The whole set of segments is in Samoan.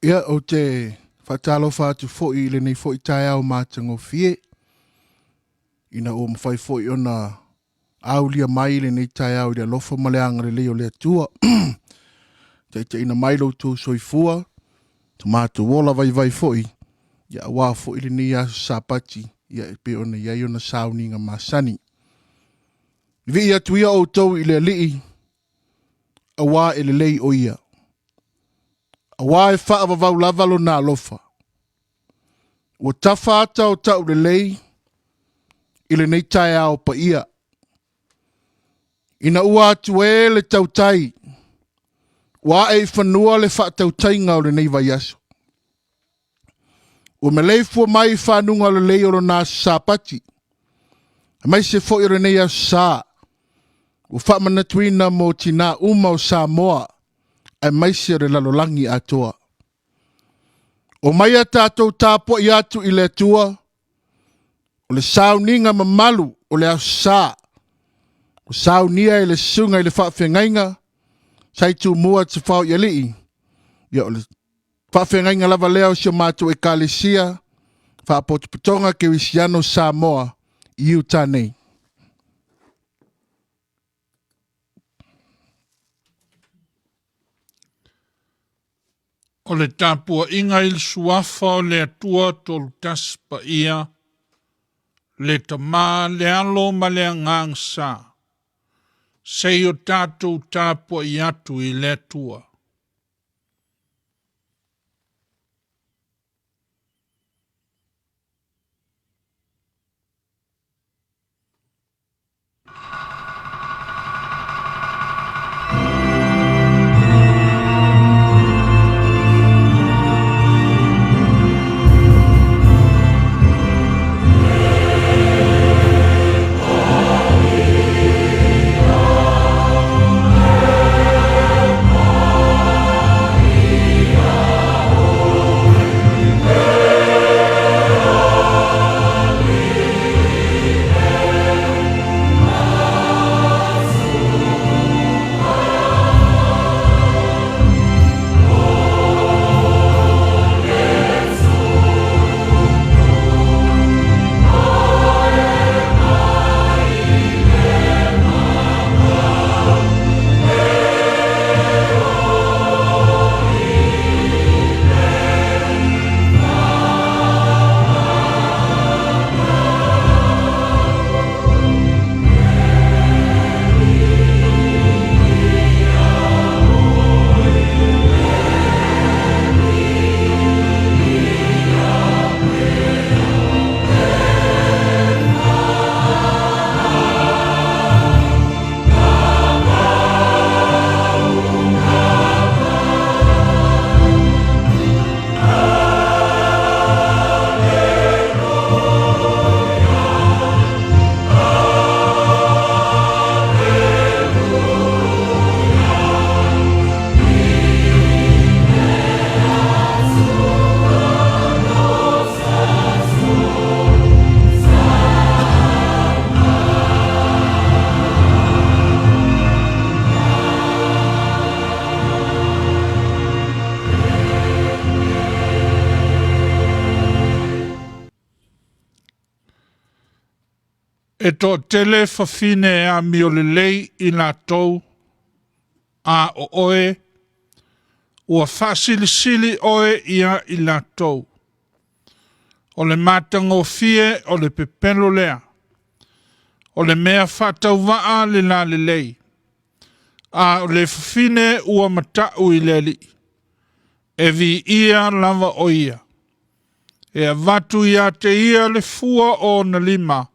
Ia, ou te faatalofa atu foi i lenei foi taeao matagofie, ina ua mafai foi ona aulia mai lenei taeao i le alofa ma le agalelei o le Atua. Taitaiina mai lo outou soifua, to matou ola vaivai foi, ia aua foi lenei aso Sapati, ia e pei ona i ai ona sauniga masani. Vii atu ia outou i le Alii, auā e lelei o ia. Auā e faavavau lava lona alofa. Ua tafa ata o taulelei i lenei taeao paia. Ina ua atu e le tautai, ua ae i fanua le faatautaiga o lenei vaiaso. Ua maleifua mai i fanuga lelei o lona aso Sapati, aemaise foi o lenei aso Sa, ua faamanatuina mo tinā uma o Samoa, aemaise o le lalolagi atoa. Omaia tatou tapuai atu i le Atua, o le sauniga mamalu o le aso Sa, ua saunia e le susuga i le faafeagaiga sa i Tumua Tafao i Alii, ia o le faafeagaiga lava lea o si o matou ekalesia Faapotopotoga Kerisiano Samoa i Utah nei. O le tapuaiga i le Suafa o le Atua Tolutasi Paia, le Tama, le Alo ma le Agaga Sa, se i o tatou tapuai atu i le Atua. E toatele fafine e amio lelei i latou, a o oe, ua faasilisili oe ia i latou. O le matagofie o le pepelo lea, o le mea faatauvaa le lalelei, a o le fafine ua matau i le Alii, e viia lava o ia. E avatu ia te ia le fua o ona lima,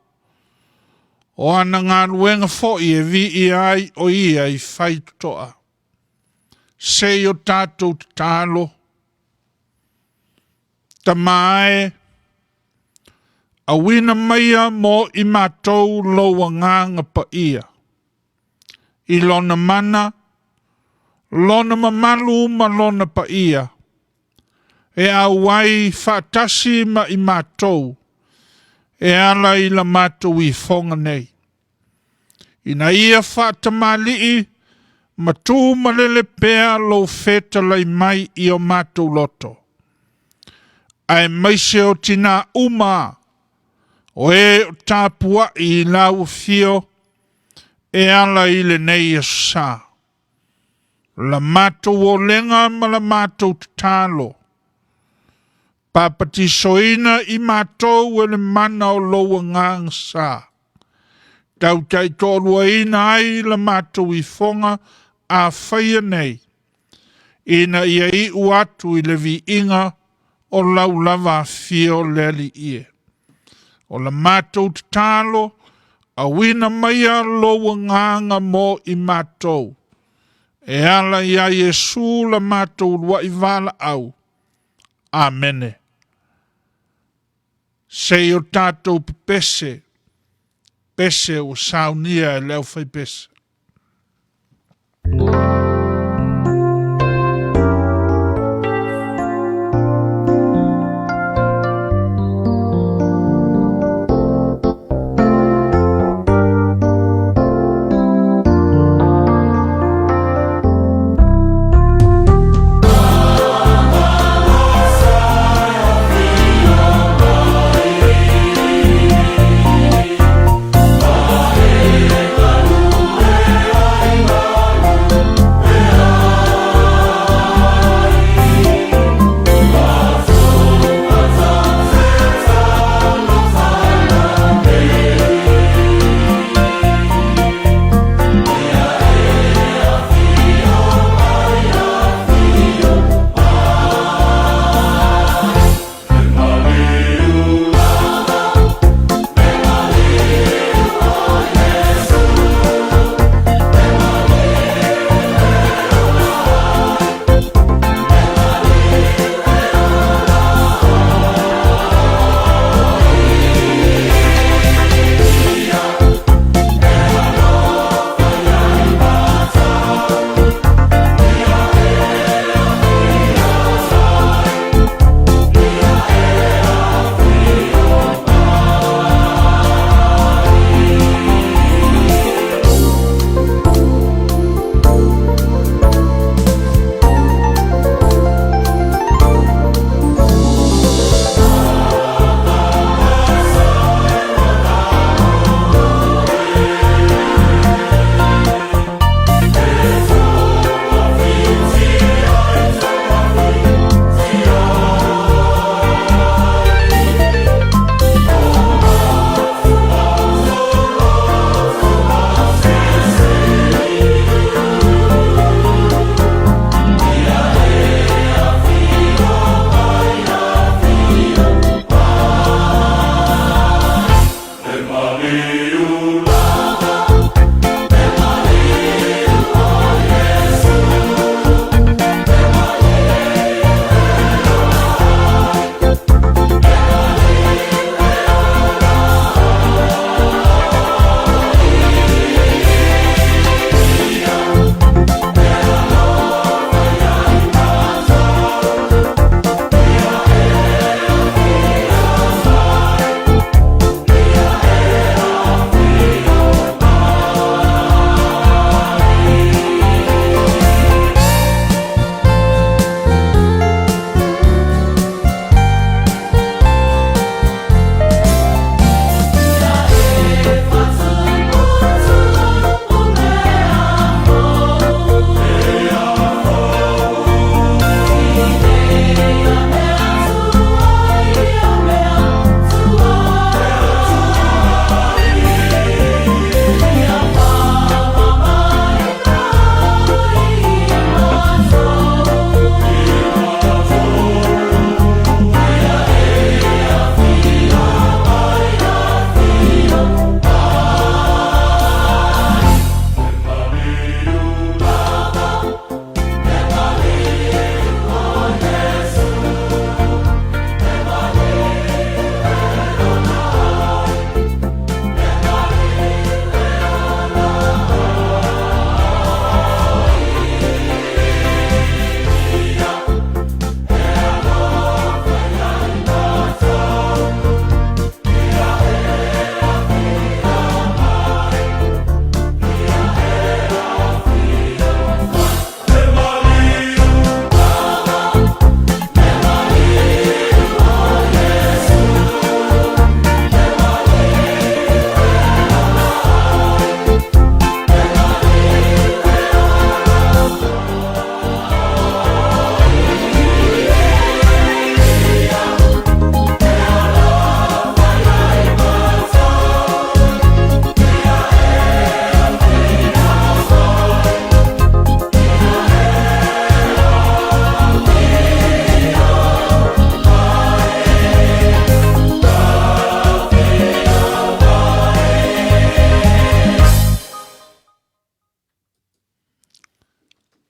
o ana galuega foi e viia ai o ia i faitotoa. Se i o tatou tatalo, Tama e, auina maia mo i matou lou agaga paia, i lona mana, lona mamalu ma lona paia, e auai faatasi ma i matou e ala i la matou ifoga nei, ina ia faatamalii Ma tu malele pea lou fetalai mai i o matou loto, aemaise o tinā uma o e o tapua'i i lau afio e ala i lenei aso sa. La matou olega ma la matou tatalo, papatisoina i matou e le mana o lou agaga sa, tautaitoaluaina ai la matou ifoga a faia nei, ina ia iu atu i le viiga o lau lava afio le Alii e. O la matou tatalo, auina maia lou agaga mo i matou, e ala ia Iesu la matou uluai valaau. Amene. Se i o tatou pepese, pese ua saunia e le aufaipese.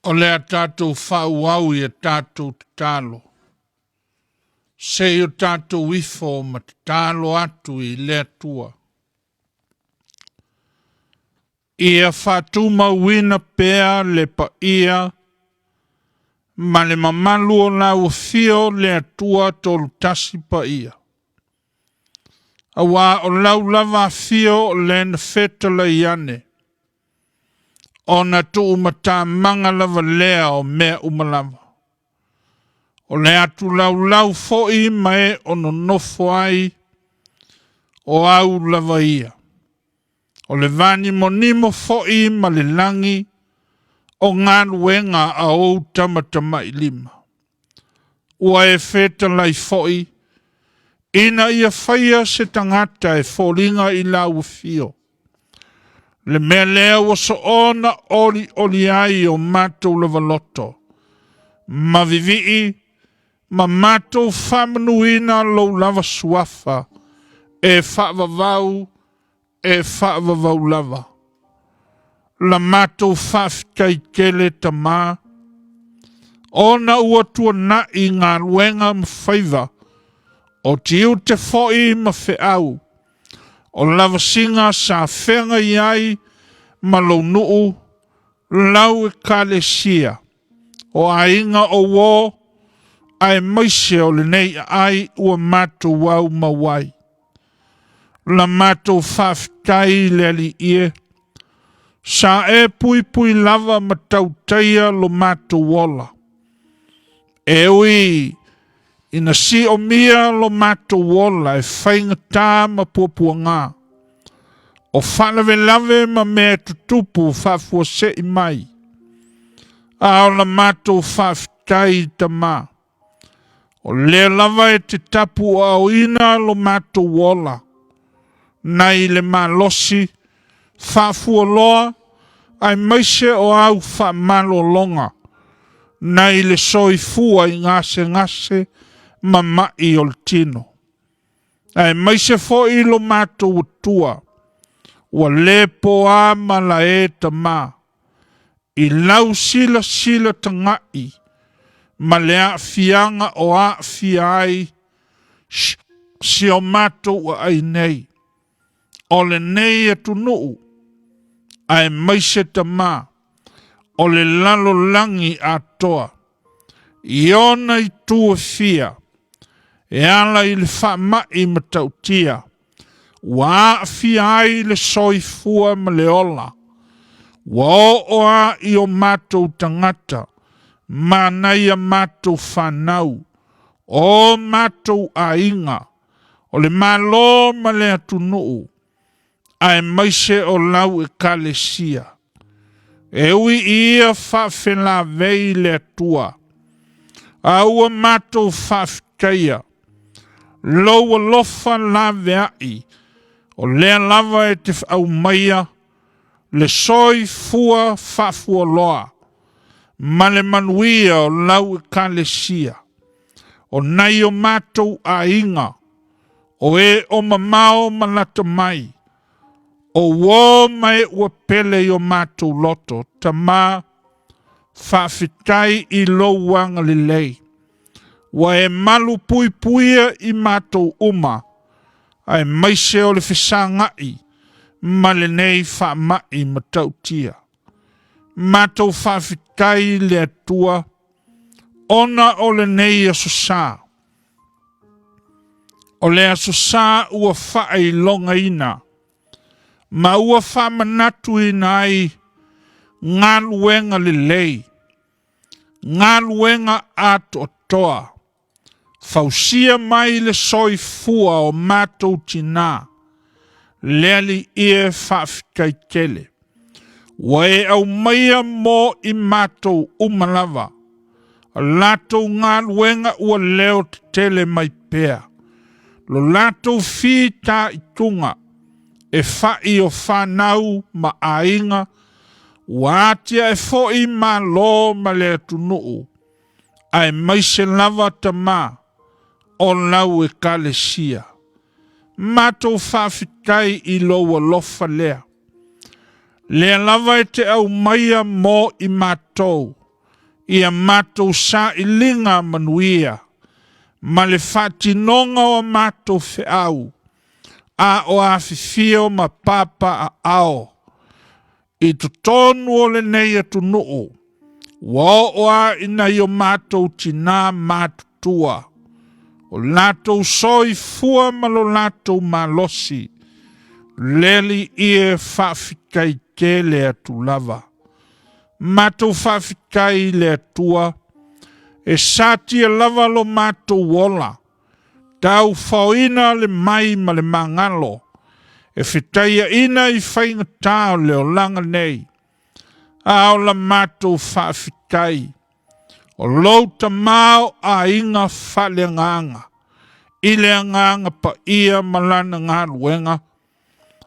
O le a tatou faaauau i a tatou tatalo. Se i o tatou ifo ma tatalo atu i le Atua. Ia faatumauina pea le paia ma le mamalu o lau afio le Atua Tolutasi Paia. Aua o lau lava afio o le na fetalai ane, ona tuumatamaga lava lea o mea uma lava. O le atulaulau foi ma e o nonofo ai, o au lava ia. O le vanimonimo foi ma le lagi o galuega a ou tamatamailima. Ua e fetalai foi ina ia faia se tagata e foliga i lau afio. Le mea lea ua soona olioli ai o matou lava loto, ma vivii ma matou faamanuina lou lava suafa e faavavau e faavavau lava. La matou faafetai tele Tamā, ona ua tuanai galuega ma faiva o tiute foi ma feau, o lavasiga sa feagai ai ma lou nuu, lau Ekalesia, o aiga o uō, aemaise o lenei aai ua matou au mau ai. La matou faafetai i le Alii e, sa e puipui lava ma tautaia lo matou ola. E ui ina siomia lo matou ola e faigata ma puapuaga, o faalavelave ma mea tutupu faafuasei mai, a o la matou faafetai i Tamā, o lea lava e te tapuaaoina lo matou ola, nai le malosi faafualoa aemaise o au faamalologa, nai le soifua i gasegase ma mai o le tino. Aemaise foi lo matou Atua, ua le poa malae Tamā, i lau silasila taga'i ma le aafiaga o aafia ai si o matou aai nei, o lenei atunuu, aemaise Tamā, o le lalolagi atoa, i ona itu e fia, e ala i le faamai matautia, ua aafia ai le soifua ma le ola, ua oo lava i o matou tagata ma nai a matou fanau, o matou aiga, o le Malo ma le atunuu, aemaise o lau Ekalesia. E ui i ia faafelavei le Atua, a ua matou faafetaia lou alofa laveai, o lea lava e te aumaia le soifua faafualoa ma le manuia o lau Ekalesia, o nai o matou aiga, o e o mamao ma lata mai, o uō ma e ua pele i o matou loto, Tamā, faafetai i lou agalelei, ua e malu puipuia i matou uma, aemaise o le fesaga'i ma lenei faama'i matautia. Matou faafetai i le Atua, ona o lenei aso sa. O le aso sa ua faailogaina ma ua faamanatuina ai galuega lelei, galuega atoatoa, fausia mai le soifua o matou tinā, le Alii e faafetai tele. Ua e aumaia mo i matou uma lava, a latou galuega ua leo tetele mai pea, lo latou fitaituga e fa'i o fanau ma aiga, ua atiae foi Malo ma le atunuu, aemaise lava Tamā o lau Ekalesia. Matou faafetai i lou alofa lea. Lea lava e te aumaia mo i matou. Ia matou sailiga manuia ma le faatinoga o a matou feau, a o afifio ma papaaao i totonu o lenei atunuu, ua oo lava i nai o matou tinā matutua, o latou soifua ma lo latou malosi, le Alii e faafetai tele atu lava. Matou faafetai i le Atua, e satia lava lo matou ola, taufaoina le mai ma le magalo, e fetaiaina i faigata o le olaga nei, a o la matou faafetai, o lou tamaoaiga faaleagaga, i le Agaga Paia ma lana galuega,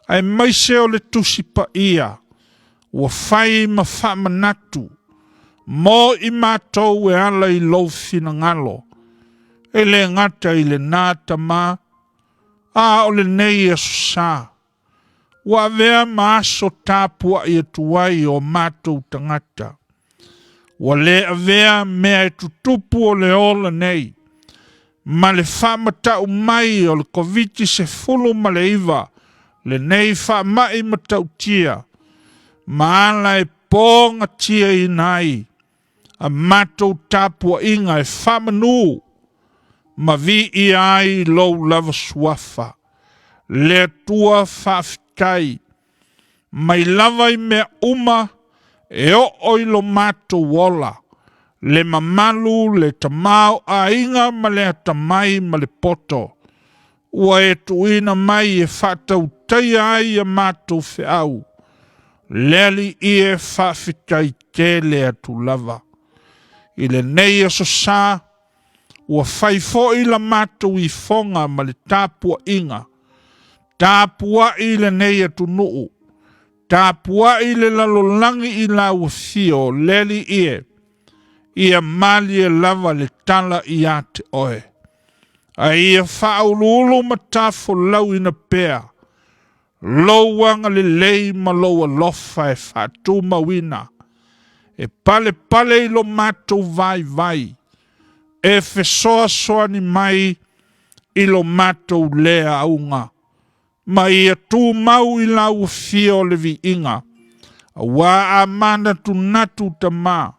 aemaise o le Tusi Paia ua fai ma faamanatu mo i matou e ala i lou finagalo, e le gata i lena Tama, a o lenei aso sa, ua avea ma aso tapuai atu ai o matou tagata. Ua le avea mea e tutupu o le ola nei, ma le faamatau mai o le Koviti-19 lenei faamai matautia, ma ala e pogatiaina ai a matou tapuaiga e faamanu ma viia ai lou lava suafa. Le Atua faafetai mai lava i mea uma e oo i lo matou ola, le mamalu, le tamaoaiga ma le atamai ma le poto, ua e tuuina mai e faatautaia ai a matou feau, le Alii e faafetai tele atu lava. I lenei aso sa, ua fai foi la matou ifoga ma le tapuaiga, tapuai i lenei atunuu, tapuai le lalolagi i lau afio, le Alii e, ia malie lava le tala ia te oe. A ia faauluulu ma tafolauina pea lou agalelei ma lou alofa e faatumauina, e palepale i lo matou vaivai, e fesoasoani mai i lo matou lē auga, ma ia tumau i lau afio o le viiga, auā a manatunatu Tama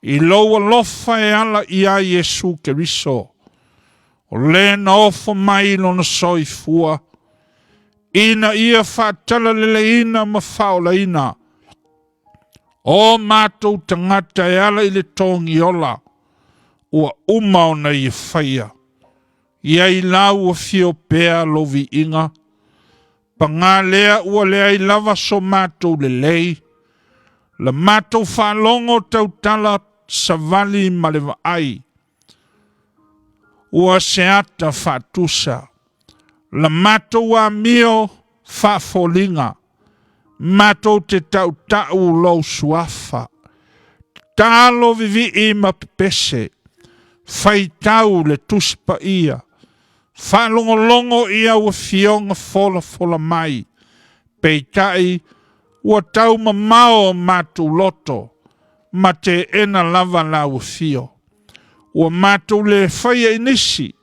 i lou alofa e ala ia Iesu Keriso, o le na ofo mai i lona soifua, ina ia faatalaleleina ma faaolaina o matou tagata e ala i le togiola ua uma ona ia faia. Ia i lau afio pea lou viiga, pagā lea ua leai lava so matou lelei, la matou faalogo tautala savali ma le vaai, ua se ata faatusa, la matou amio faafoliga, matou te tautau lou suafa, tatalo vivii ma pepese, faitau le Tusi Paia, faalogologo i au afioga folafola mai, peitai ua taumamao o matou loto, ma teena lava lau afio. Ua matou le faia i nisi,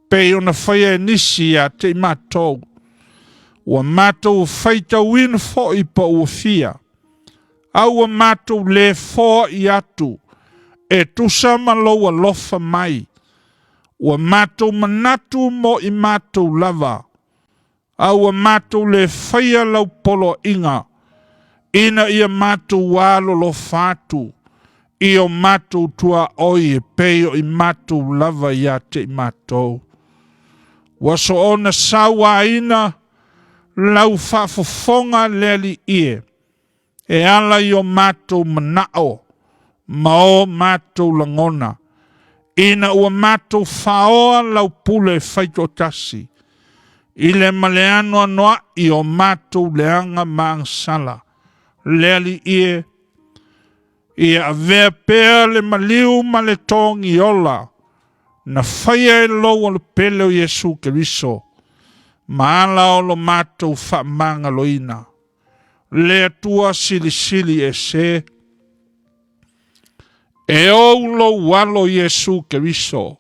pei ona faia e nisi ia te i matou. Ua matou faitauina foi pa ua fia, a ua matou le foai atu e tusa ma lou alofa mai. Ua matou manatu mo i matou lava, a ua matou le faia lau poloaiga, ina ia matou alolofa atu i o matou tuaoi e pei o i matou lava ia te i matou. Ua soona sauaina lau faafofoga le Alii e, e ala i o matou manao ma o matou lagona, ina ua matou faoa lau pule faitoatasi, i le maleanoanoa'i o matou leaga ma agasala, le Alii e, ia avea pea le maliu ma le togiola na faia e lou Alopele o Iesu Keriso, ma ala o lo matou faamagaloina. Le Atua silisili ese. E ou lou alo Iesu Keriso,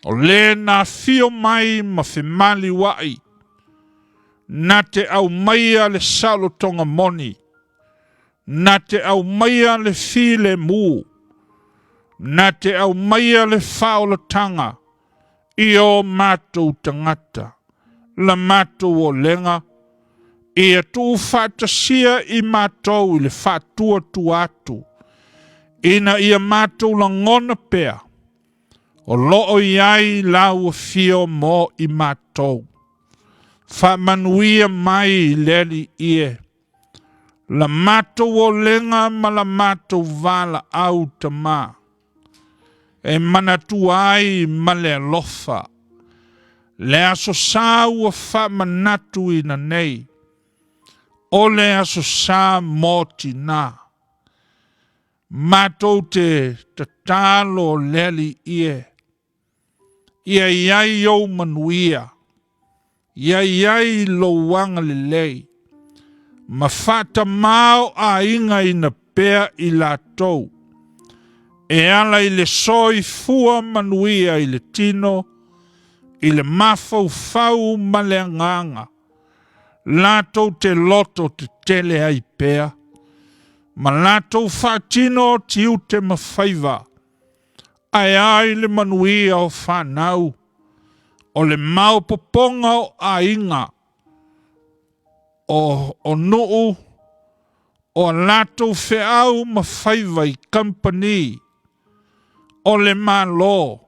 o le na afio mai ma femaliuaʻi, na te aumaia le saolotoga moni, na te aumaia le filemu, na te aumaia le faaolataga i o matou tagata, la matou olega, ia tuufaatasia i matou i le faatuatua atu, ina ia matou lagona pea, o lo o i ai lau afio mo i matou. Faamanuia mai i le Alii e, la matou olega ma la matou valaau Tama, e manatua ai ma le alofa le Aso Sa ua faamanatuina nei, o le Aso Sa mo Tinā. Matou te tatalo le Alii e, ia i ai ou manuia, ia i ai lou agalelei, ma faatamaoaigaina pea i latou, e ala i le soifua manuia i le tino, i le mafaufau ma le agaga, latou te loto tetele ai pea, ma latou faatino tiute ma faiva, ae ai le manuia o fanau, o le maopopoga o aiga, o nuu, o a latou feau ma faiva i kamupani, o le Malo,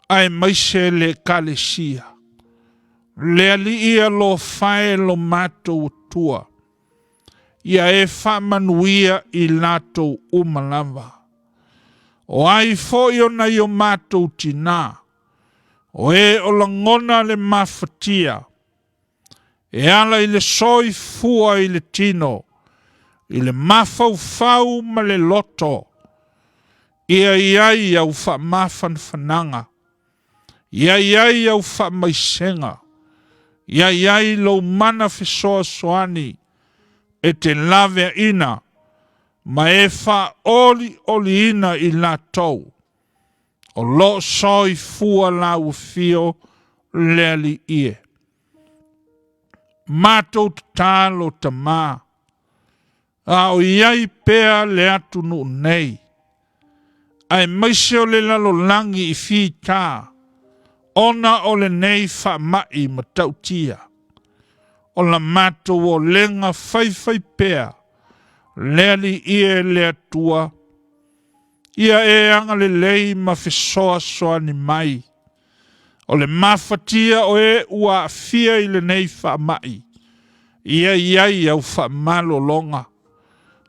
aemaise le Ekalesia. Le Alii alofa e lo matou Atua, ia e faamanuia i latou uma lava. O ai foi o nai o matou tinā, o e o lagona le mafatia, e ala i le soifua i le tino, i le mafaufau ma le loto, ia i ai au faamafanafanaga, ia i ai au faamaisega, ia i ai lou mana fesoasoani e te laveaina ma e faaolioliina i latou o lo o soifua lau afio le Alii e. Matou tatalo Tama, a o i ai pea le atunuu nei, aemaise o le lalolagi i fita ona o lenei faamai matautia, o la matou olega faifaipea le Alii e le Atua, ia e agalelei ma fesoasoani mai. O le mafatia o e ua aafia i lenei faamai, ia i ai au faamalologa.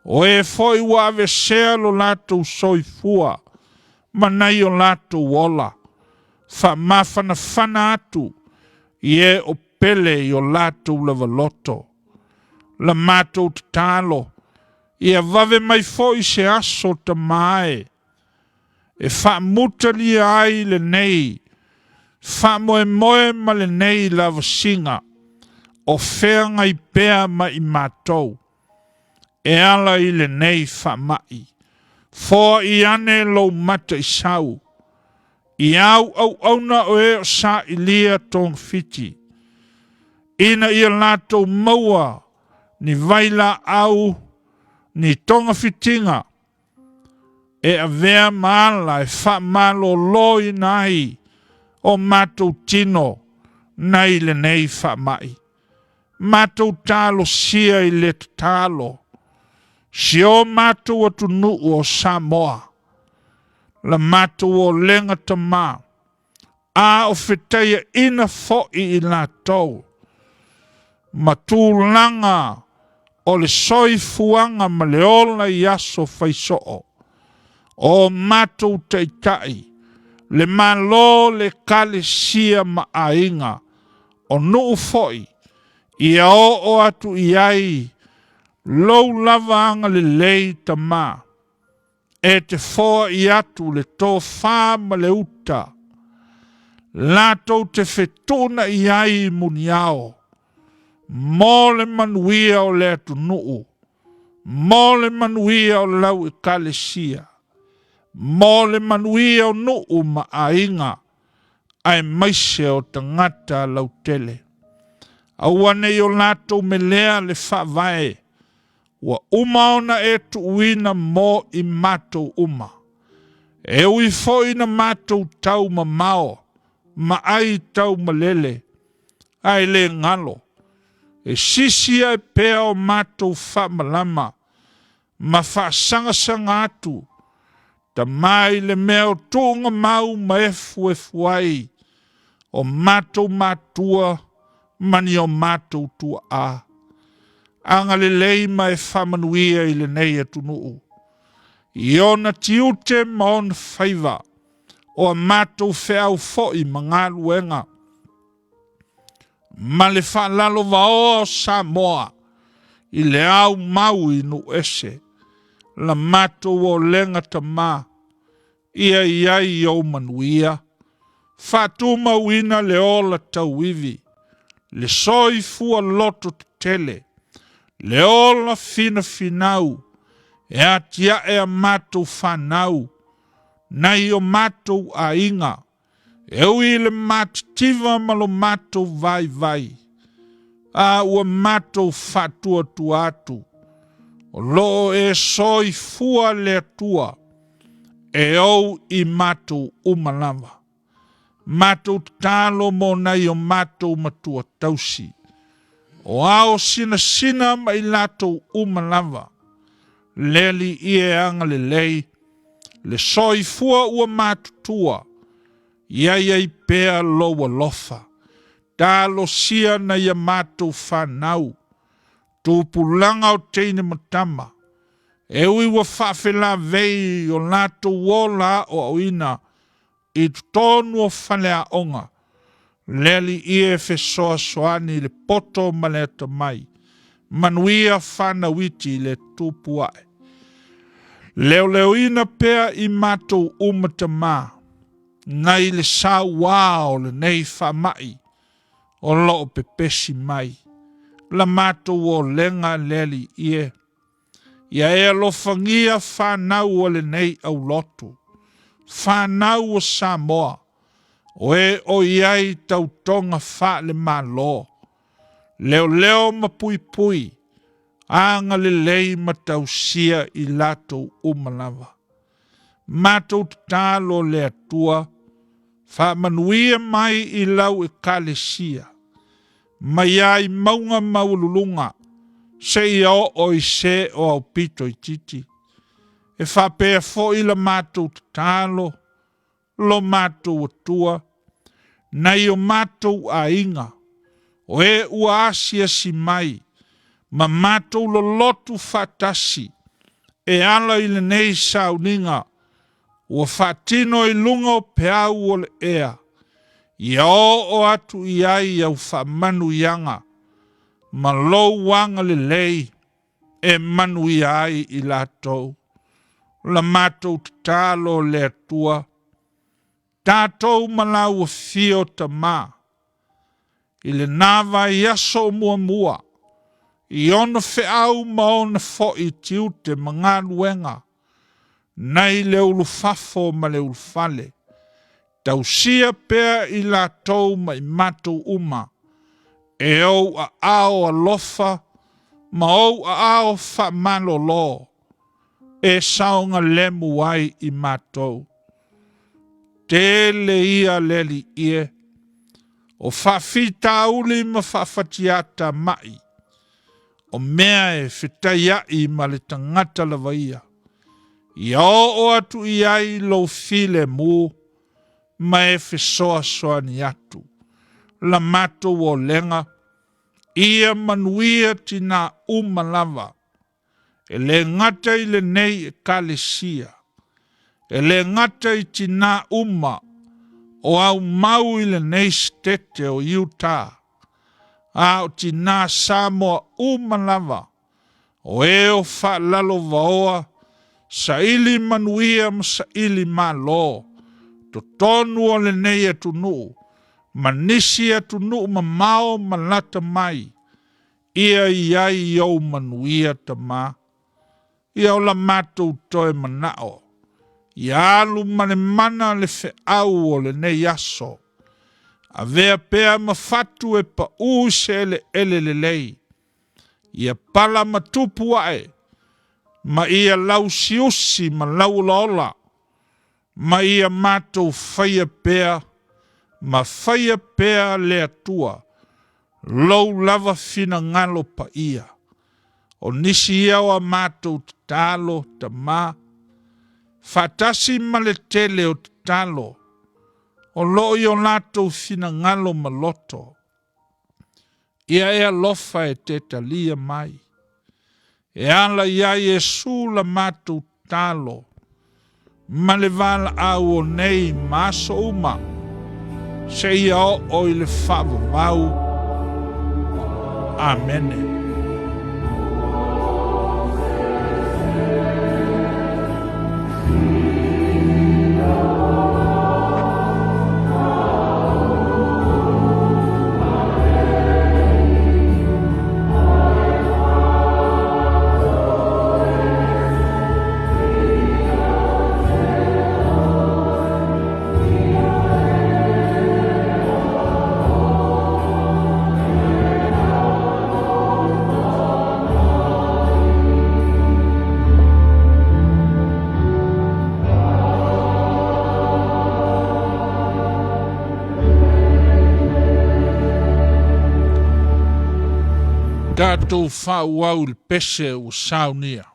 O e foi ua aveesea lo latou soifua ma nai o latou ola, faamafanafana atu i e o pele i o latou lava loto. La matou tatalo, ia vave mai foi se aso Tama e, e faamutalia ai lenei faamoemoe ma lenei lavasiga o feagai pea ma i matou e ala i lenei faamai. Foai ane lou mataisau i āu auauna o e o sailia togafiti, ina ia latou maua ni vailaau, ni togafitiga e avea ma ala e faamaloloina ai o matou tino nai lenei faamai. Matou talosia i le tatalo si o matou atunuu o Samoa, la matou olega Tama, a o fetaiaina foi i latou ma tulaga o le soifuaga ma le ola i aso faisoo, o matou taitai, le Malo, le Ekalesia ma aiga, o nuu foi, ia oo atu i ai lou lava agalelei Tama, e te foai atu le tofa ma le uta, latou te fetuunai ai i muniao, mo le manuia o le atunuu, mo le manuia o lau Ekalesia. Mo le manuia o nuu ma aiga, aemaise o tagata lautele. Aua ne i o latou melea le faavae ua uma ona e tuuina mo i matou uma. E ui foi ina matou tau mamao ma ai tau malele, ae le galo, e sisi ae pea o matou faamalama ma faasagasaga atu, Tama i le mea o tuugamau ma efuefu ai o matou matua ma ni o matou tuaa. Agalelei ma e faamanuia i lenei atunuu, i ona tiute ma ona faiva, o a matou feau foi ma galuega, ma le faalalovaoa o Samoa i le aumau i nuu ese, la matou olega Tama, ia i ai ou manuia, faatumauina le ola tauivi, le soifua loto tetele, le ola finafinau, e atiae a matou fanau, nai o matou aiga, E ui i le matitiva ma lo matou vaivai, a ua matou faatuatua atu, o lo o e soifua le Atua e ou i matou uma lava. Matou tatalo mo nai o matou matua tausi, o ao sinasina ma i latou uma lava, le Alii e agalelei, le soifua ua matutua, ia i ai pea lou alofa. Talosia nai a matou fanau, tupulaga o teine ma tama, e ui ua faafelavei o latou ola aoaoina i totonu o faleaoga, le Alii e fesoasoani i le poto ma le atamai, manuia fanau iti i le tupu ae. Leoleoina pea i matou uma tama, nai le sauā o lenei faamai o lo o pepesi mai, la matou olega le Alii e. Ia e alofagia fanau a lenei aulotu, fanau o Samoa, o e o i ai tautoga faale-Malo, leoleo ma puipui, agalelei ma tausia i latou uma lava. Matou tatalo le Atua, faamanuia mai i lau Ekalesia, maiā i mauga maualuluga seia oo i se o aupito itiiti. E faapea foi la matou tatalo, lo matou Atua, nai o matou aiga, o e ua asiasi mai ma matou lolotu faatasi e ala i lenei sauniga ua faatino i luga o peau o le ea, ia oo atu i ai au faamanuiaga ma lou agalelei e manuia ai i latou. La matou tatalo le Atua, tatou ma lau afio Tama, i lena vaiaso o muamua, i ona feau ma ona foi tiute ma galuega, nai le ulufafo ma le ulufale, tausia pea i latou ma i matou uma, e ou aao alofa ma ou aao faamalolo, e saogalemu ai i matou. Tele ia le Alii e, o faafitauli ma faafatiata mai, o mea e fetaiai ma le tagata lava ia, ia oo atu i ai lou filemu ma e fesoasoani atu. La matou olega, ia manuia tinā uma lava, e le gata i lenei Ekalesia, e le gata i tinā uma o aumau i lenei setete o Utah, a o tinā Samoa uma lava, o e o faalalovaoa, saili manuia ma saili malo, totonu o lenei atunuu, ma nisi atunuu mamao ma lata mai, ia i ai ou manuia, Tama. Ia o la matou toe manao. Ia alu ma le mana le feau o lenei aso. Avea pea ma fatu e paʻū i se eleele lelei. Ia pala ma tupu ae, ma ia lausiusi ma lauolaola, ma ia matou faia pea ma faia pea le Atua lou lava finagalo paia. O nisi ia o a matou tatalo, Tama, faatasi ma le tele o tatalo o lo o i o latou finagalo ma loto. Ia e alofa e te talia mai. E ala iā Iesu la matou tatalo ma le valaau o nei ma aso uma seia oo i le faavavau. Amene. Tatou faaauau i le pese ua saunia.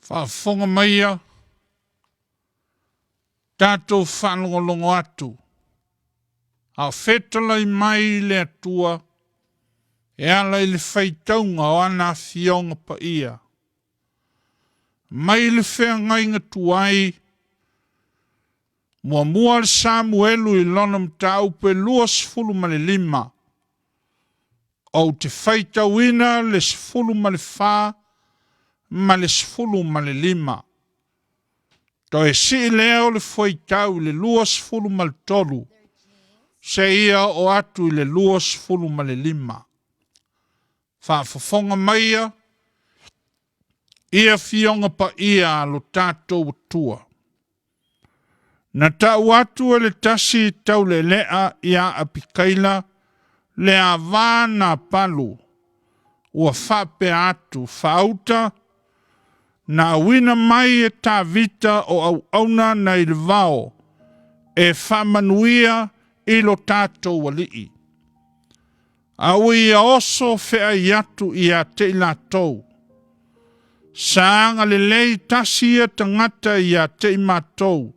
Faafofoga maia, tatou faalogologo atu, a o fetalai mai le Atua e ala i le faitauga o ana afioga paia. Mai le feagaiga tuai, muamua le Samuelu i lona mataupu e 25, ou te faitauina le 14 ma le 15. Toe sii lea o le fuaitau i le 23 seia oo atu i le 25. Faafofoga maia i afioga paia a lo tatou Atua. Na tau atu e le tasi taulelea ia Apikaila le ava Napalu, ua faapea atu, Faauta, na auina mai e Tavita o auauna nai le vao e faamanuia i lo tatou alii. A ua ia oso feai atu ia te i latou. Sa agalelei tasi ia tagata ia te i matou,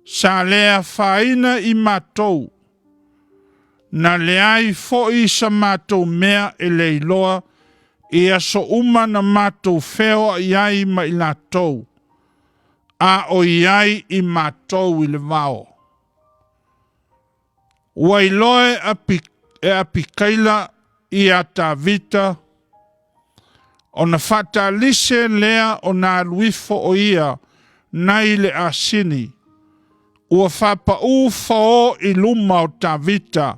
sa le afaina i matou, na leai foi sa matou mea e le iloa i aso uma na matou feoai ai ma i latou, a o i ai i matou i le vao. Ua iloa e Apikaila ia Tavita ona faatalise lea ona alu ifo o ia nai le asini, ua faapaū fao i luma o Tavita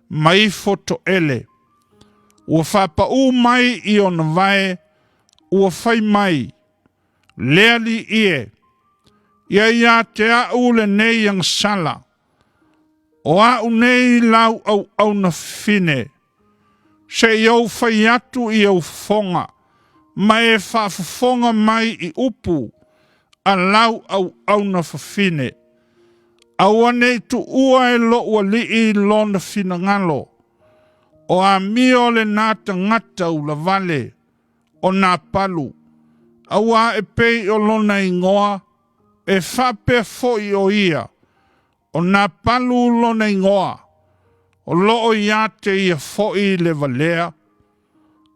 ma ifo toele, ua faapaū mai i ona vae, ua fai mai, Le Alii e, ia ia te au lenei agasala, o au nei lau auauna fafine, se i ou fai atu i ou fofoga, ma e faafofoga mai i upu a lau auauna fafine. Aua ne i tuua e lou alii lona finagalo, o amio lena tagata ulavale o Napalu, auā e pei o lona igoa, e faapea foi o ia, o Napalu lona igoa, o loo ia te ia foi le valea,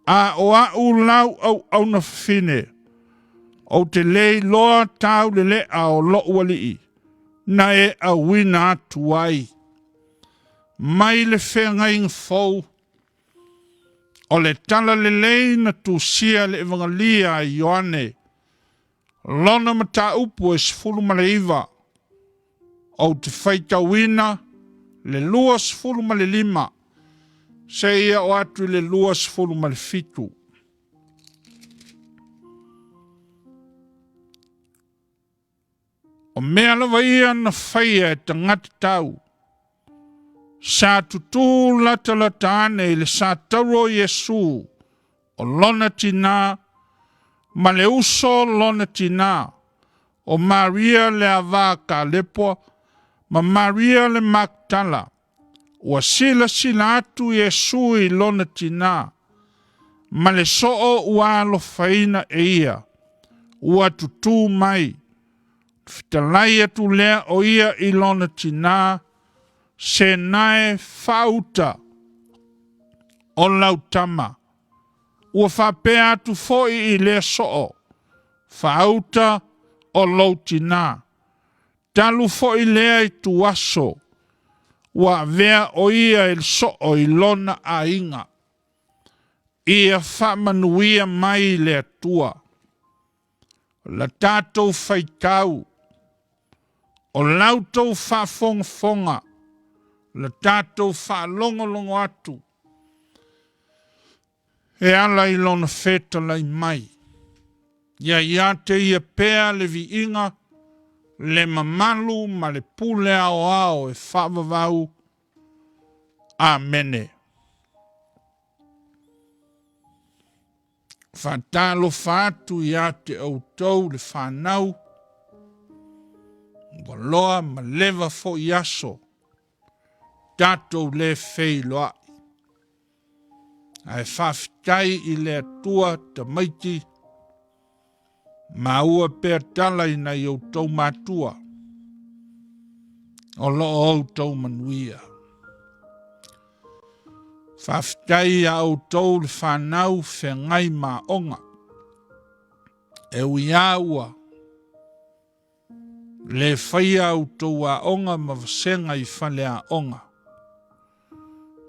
a o au lau auauna fafine, ou te le iloa taulelea o lou alii, na e auina atu ai. Mai le feagaiga fou, o le tala lelei na tusia le Evagelia a Ioane, lona mataupu e 19, ou te faitauina le 25 seia oo atu i le 27. O mea lava ia na faia e tagata tau, sa tutū latalata ane i le satauro o Iesu o lona tinā ma le uso lona tinā, o Maria le ava Kalepoa ma Maria le Maktala. Ua silasila atu Iesu i lona tinā, ma le soo ua alofaina e ia, ua tutū mai. Fetalai atu lea o ia i lona tinā, se nae faauta o lau tama. Ua faapea atu foi i lea soo, faauta o lou tinā. Talu foi lea i tuaso, ua avea o ia e le soo i lona aiga. Ia faamanuia mai le Atua. O la tatou faitau, o la outou faafogafoga, la tatou faalogologo atu e ala i lona fetalai mai. Ia ia te ia pea le viiga, le mamalu ma le pule aoao e faavavau. Amene. Faatalofa atu ia te outou le fanau, ua loa ma leva foi aso, tatou le feiloai. Ae faafetai i le Atua tamaiti. Maua pea tala i nai outou matua o lo o outou manuia. Faafetai iā outou le fanau feagai ma aoga. E ui lava ua le faia a outou aoga ma vasega i faleaoga,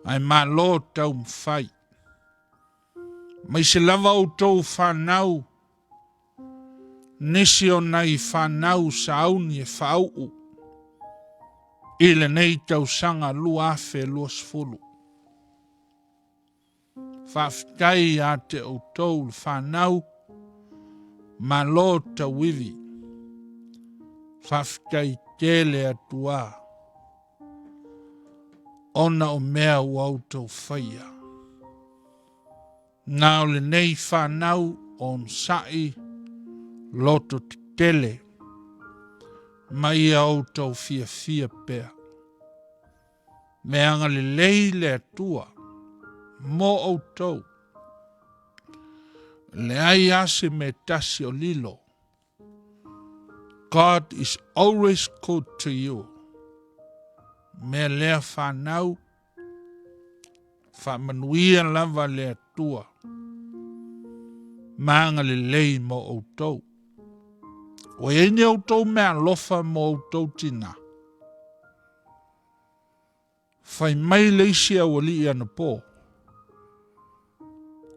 ae malo taumafai. Maise lava outou fanau, nisi o nai fanau sauni e faauu i lenei tausaga 2020. Faafetai ia te outou le fanau, malo tauivi. Faafetai tele atu a ona o mea ua outou faia. Na o lenei fanau onosai loto tetele ma ia outou fiafia pea. Me agalelei le Atua mo outou. Leai lava se mea tasi o lilo. God is always good to you. Mea lea fanau, faamanuia lava le Atua ma agalelei mo outou. Ua i ai ni outou meaalofa mo outou tinā? Fai mai le isi aualii anapo,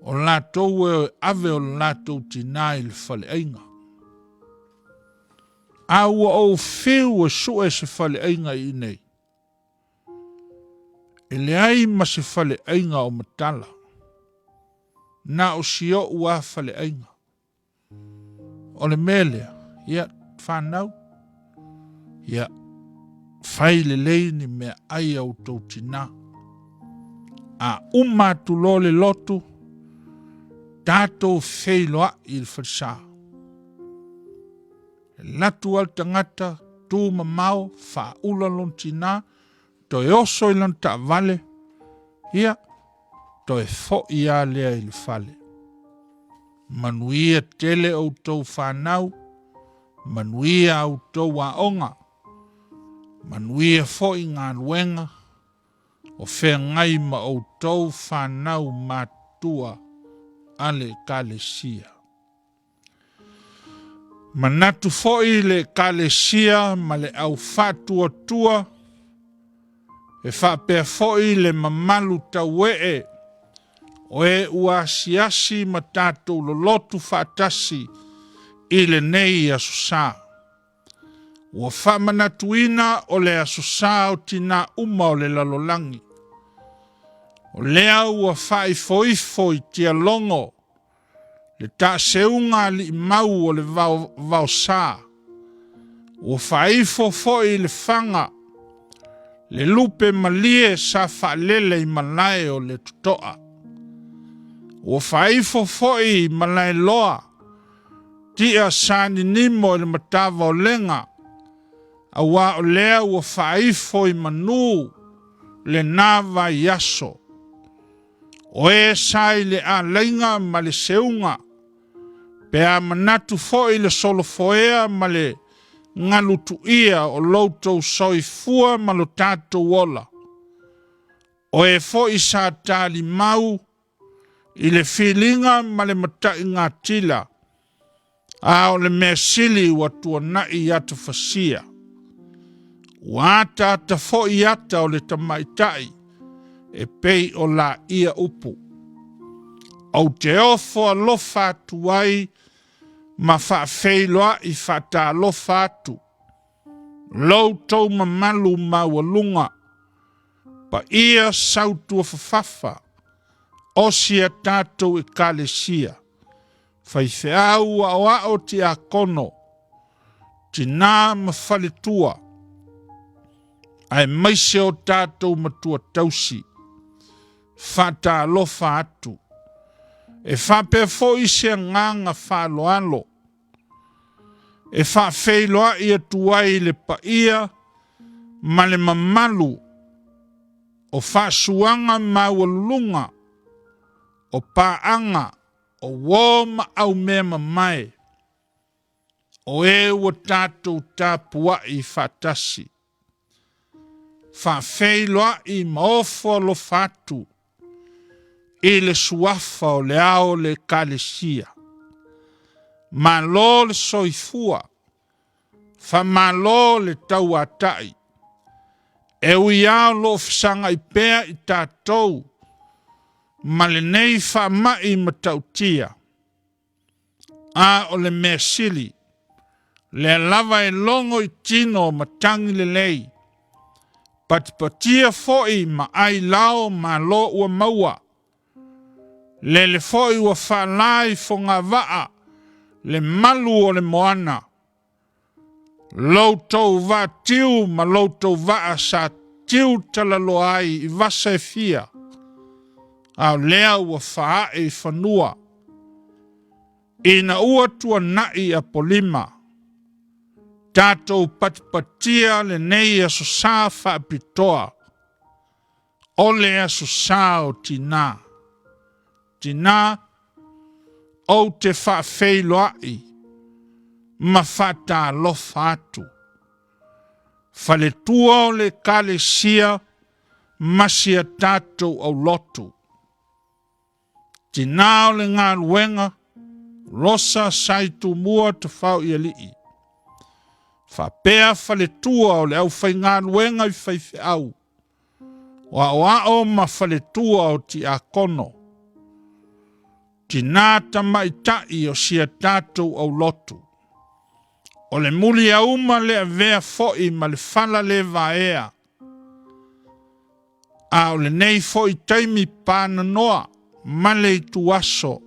o latou e ave o le latou tinā i le faleaiga. A ua ou fiu e sue se faleaiga i inei, e leai ma se faleaiga o matala, na o si o'u lava faleaiga. O le mea lea, ia, fanau, ia, fai lelei ni meaai a outou tinā. A uma atu loa le lotu, tatou feiloai i le falesa. E alu atu lava le tagata, tu mamao, faaula lona tinā, toe oso i lana taavale, ia, toe foi lava lea i le fale. Manuia tele outou fanau, manuia a outou aoga, manuia foi galuega o feagai ma outou fanau matutua a le Ekalesia. Manatu foi le Ekalesia ma le au faatuatua e faapea foi le mamalu tauee o e ua asiasi ma tatou lolotu faatasi i lenei Aso Sa. Ua faamanatuina o le Aso Sa o Tinā Uma o le Lalolagi. O lea ua faaifoifo i tialogo le taaseuga alii mau o le vaosa, ua faaifo foi i le faga le lupe malie sa faalele i malae o le totoa. Ua faaifo foi i Malaeloa tia sa ninimo i le matavaolega, aua o lea ua faaifo i manu lena vaiaso. O e sa i le alaiga ma le seuga, pe a manatu foi le solofoea ma le galutuia o loutou soifua ma lo tatou ola, o e foi sa talimau i le filiga ma le mataigatila, a o le mea sili ua tuanai ata fasia. Ua ataata foi ata o le tamaitai e pei o laia upu. Ou te ofo alofa atu ai ma faafeiloai faatalofa atu lo outou mamalu maualuga, paia sautuafafafa o si a tatou Ekalesia, faifeau aoao tiakono, tinā ma faletua, aemaise o tatou matua tausi, faatalofa atu. E faapea foi se agaga faaaloalo e faafeiloai atu ai le paia ma le mamalu o faasuaga maualuluga o paaga o uo ma aumea mamae. O e ua tatou tapua'i faatasi, faafeiloa'i ma ofo alofa atu i le suafa o le Ao o le Ekalesia. Malo le soifua, faamalo le tauata'i, e ui lava o lo o fesagai pea i tatou ma lenei faamai matautia, a o le mea sili, lea lava e logo i tino matagi lelei, patipatia foi ma ailao malo ua maua, lele foi ua faala i fogavaa le malu o le moana, lo outou vaatiu ma lo outou vaa sa tiu talaloa ai i vasa e fia, a o lea ua faaee i fanua, ina ua tuanai Apolima, tatou patipatia lenei Aso Sa faapitoa, o le Aso Sa o Tinā. Tinā, ou te faafeiloai ma faatalofa atu. Faletua o le Ekalesia ma si a tatou aulotu. Tinā o le galuega, Rosa Saitumua Tafaoialii, faapea faletua o le aufaigaluega i faifeau, o aoao ma faletua o tiakono, tinā tamaitai o si a tatou aulotu. O le muliauma le avea foi ma le fala le vaea, a o lenei foi taimi pananoa ma le ituaso,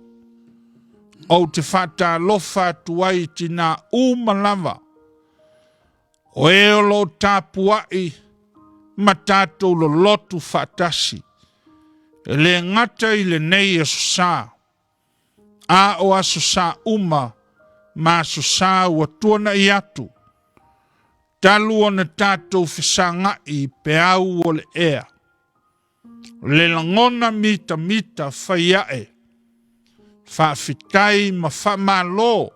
ou te faatalofa atu ai i tinā uma lava, o e o lo o tapuai ma tatou lolotu faatasi, e le gata i lenei Aso Sa, a o Aso Sa uma ma Aso Sa ua tuanai atu, talu ona tatou fesagai i peau o le ea, le lagona mitamita fai ae, faafetai ma faamalo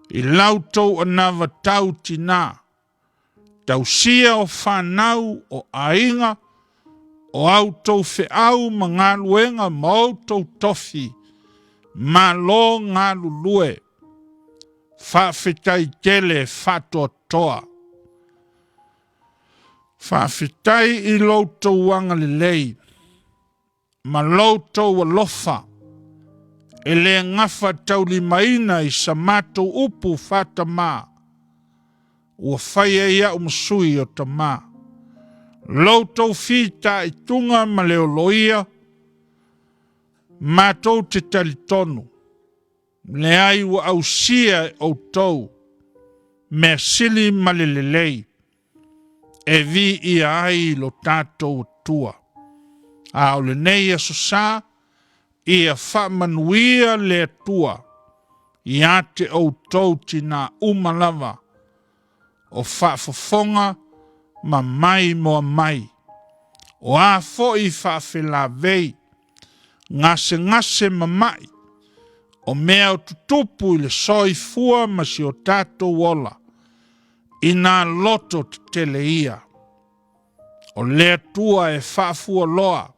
i la outou anavatau tinā, tausia o fanau, o aiga, o a outou feau ma galuega ma outou tofi, malo galulue, faafetai tele faatoatoa. Faafetai i lo outou agalelei ma lo outou alofa e le gafataulimaina i sa matou upu faatamā, ua fai ai au ma sui o tamā. Lo outou fitaituga ma le oloia, matou te talitonu, leai ua ausia e outou mea sili ma le lelei, e viia ai lo tatou Atua. A o lenei Aso Sa, ia faamanuia le Atua ia te outou tinā uma lava o faafofoga ma maimoa mai, o a foi faafelavei, gasegase ma mai, o mea o tutupu i le soifua ma si o tatou ola, ina loto tetele ia. O le Atua e faafualoa,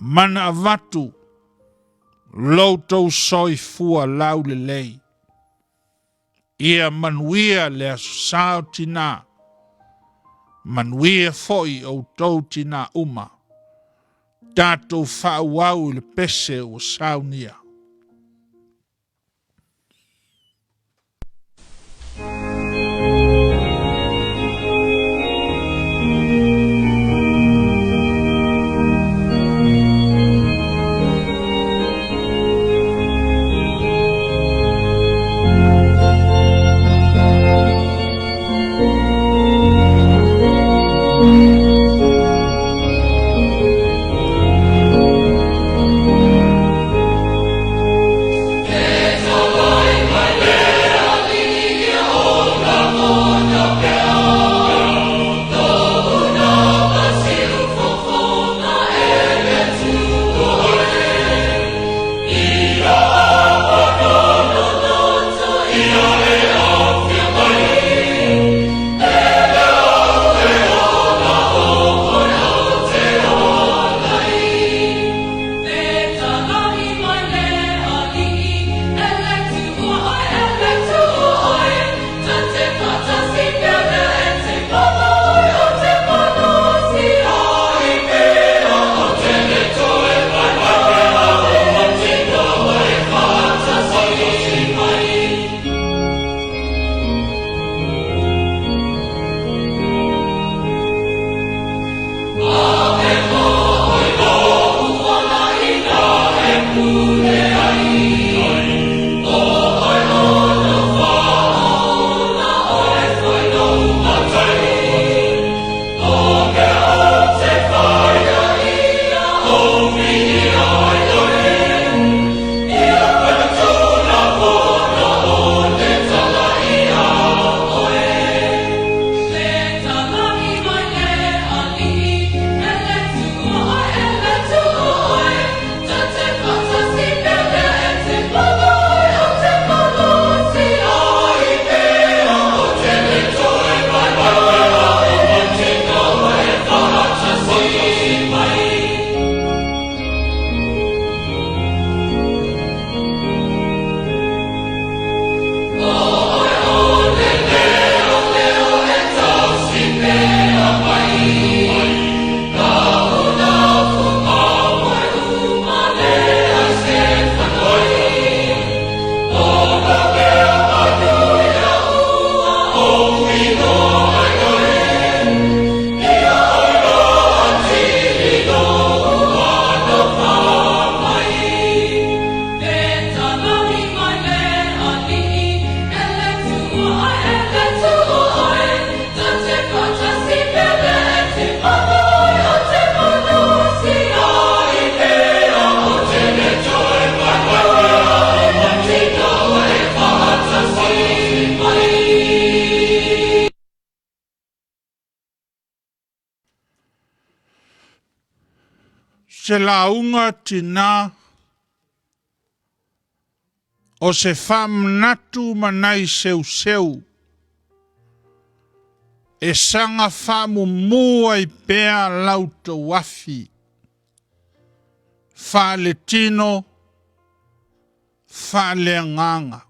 mana avatu lo outou soifua laulelei. Ia manuia le Aso Sa o Tinā, manuia foi outou tinā uma. Tatou faaauau i le pese ua saunia. Se lauga tinā o se faamanatu ma nai seuseu e saga faamumu ai pea la outou afi faaletino faaleagaga.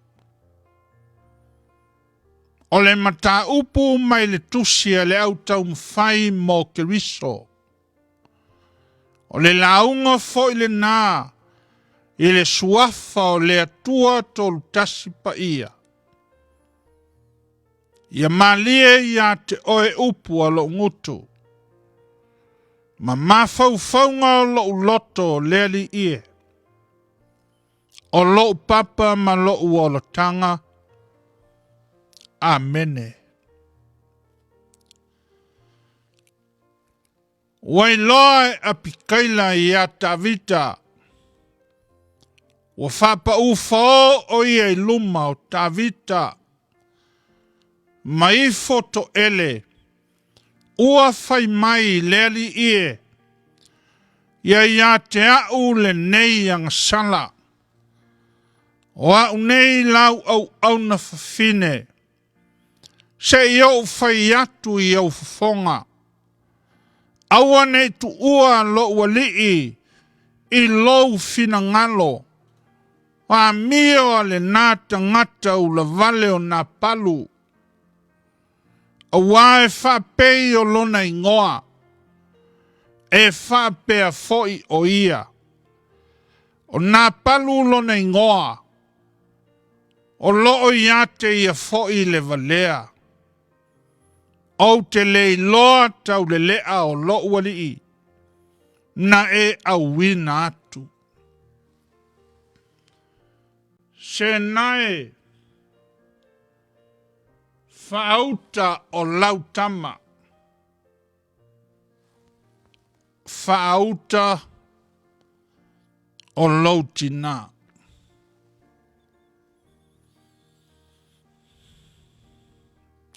O le mataupu mai le tusi a le Au Taumafai mo Keriso, o le lauga foi lena i le suafa o le Atua Tolutasi Paia. Ia malie ia te oe upu a lou gutu, ma mafaufauga o lou loto le Alii e. O lou papa ma lou olataga. Amene. Ua iloa e Apikaila iā Tavita, ua faapaū fao o ia i luma o Tavita, ma ifo toele, ua fai mai le Alii e, Ia ia te a'u lenei agasala, o a'u nei lau auauna fafine, se i ou fai atu i ou fofoga. Aua ne i tuua lou alii i lou finagalo, o amio a lena tagata ulavale o Napalu, auā e faapei o lona igoa, e faapea foi o ia. O Napalu lona igoa, o loo ia te ia foi le valea. Ou te le iloa taulelea o lou alii, na e auina atu. Senae faauta o lau tama, faauta o lou tinā.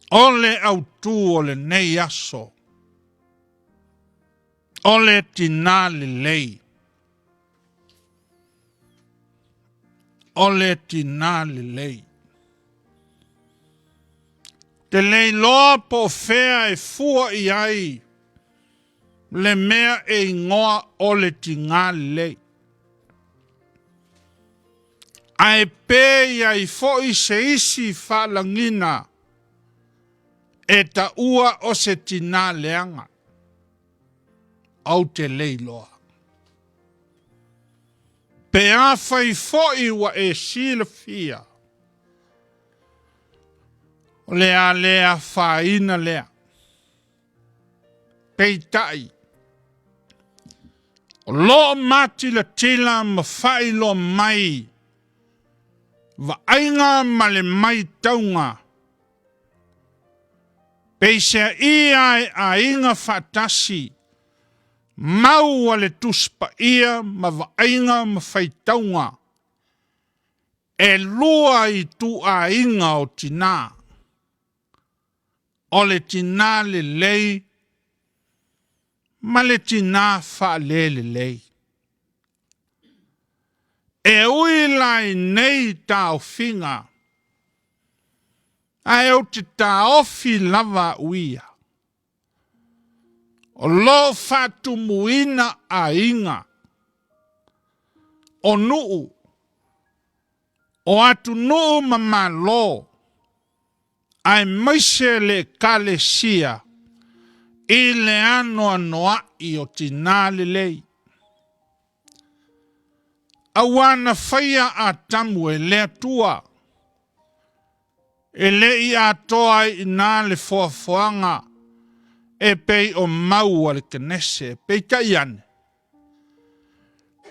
O le autū o lenei aso, o le tinā lelei. O le tinā lelei. Te le iloa po o fea e fua i ai le mea e igoa o le tinā lelei. Ae pe i ai foi se isi faalagina e taua o se tinā leaga, ou te le iloa. Pe afai foi ua e silafia, o le a le afaina lea. Peitai, o lo o matilatila ma faailoa mai vaaiga ma le maitauga peiseai e aiga faatasi mau a le Tusi Paia ma vaaiga ma faitauga e lua ituaiga o tinā. O le tinā lelei ma le tinā faalelelei. E ui la i nei taofiga, ae ou te taofi lava au ia, o lo o faatumuina aiga, o nuu, o atunuu ma Malo, aemaise le Ekalesia i le anoanoai o tinā lelei. Auā na faia Atamu e le Atua, e le i atoa ai inā le foafoaga e pei o mau a le Kenese. Peitai ane,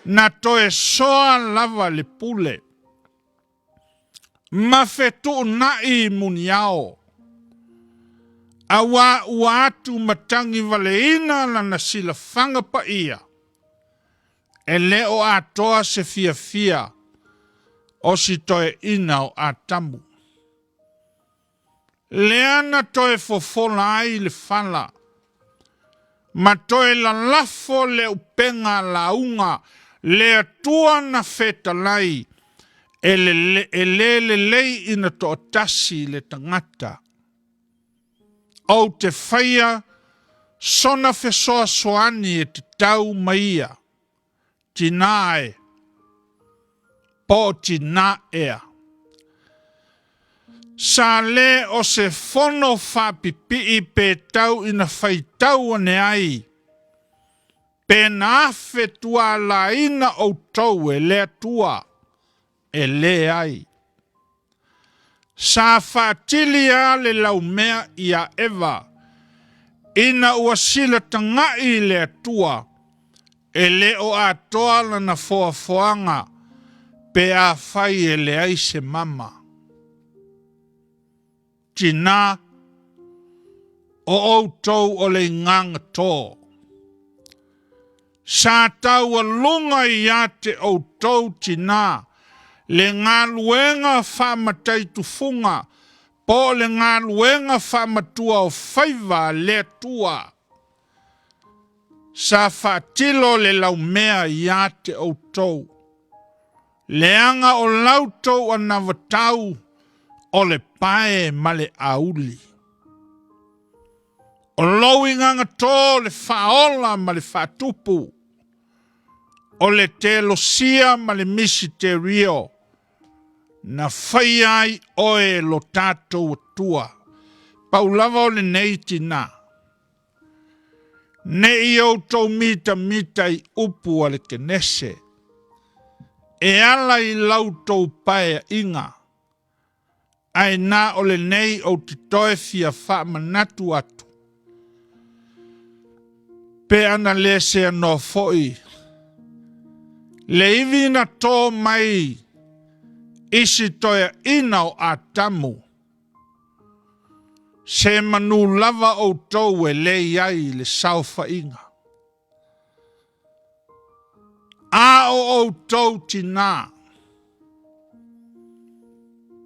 na toe soa lava le pule ma fetuunai i muniao, auā ua atu matagivaleina lana silafaga paia, e le o atoa se fiafia o si toeaina o Atamu. Lea na toe fofola ai le fala. Ma toe lalafo le upega lauga le Atua na fetalai, e le, e le lelei ina toatasi le tagata. Ou te faia sona fesoasoani e tatau ma ia, tinā e, po o tinā ea. Sa le o se fono faapipii pe tau ina faitau ane ai, pe na afe tualaina outou e le Atua, e leai. Sa faatili a le laumea iā Eva, ina ua silatagaʻi i le Atua, e le o atoa lana foafoaga pe afai e leai se mama. Tinā, o outou o le igaga tō. Sa taualuga ia te outou tinā le galuega faamataitufuga po o le galuega faamatua o faiva a le Atua. Sa faatilo le laumea ia te outou, leaga o lautou anavatau o le pae ma le auli. O lou igagatō le faaola ma le faatupu, o le telosia ma le misiterio na faia ai oe e lo tatou Atua. Pau lava o lenei tinā. Ne i outou mitamita i upu a le Kenese, e ala i lautou paeaiga, ae na o lenei ou te toe fia faamanatu atu, pe ana le seanoa foi le ivi na tō mai i si toeaina o Atamu, Se manu lava outou e le i ai i le saofaiga. A o outou tinā,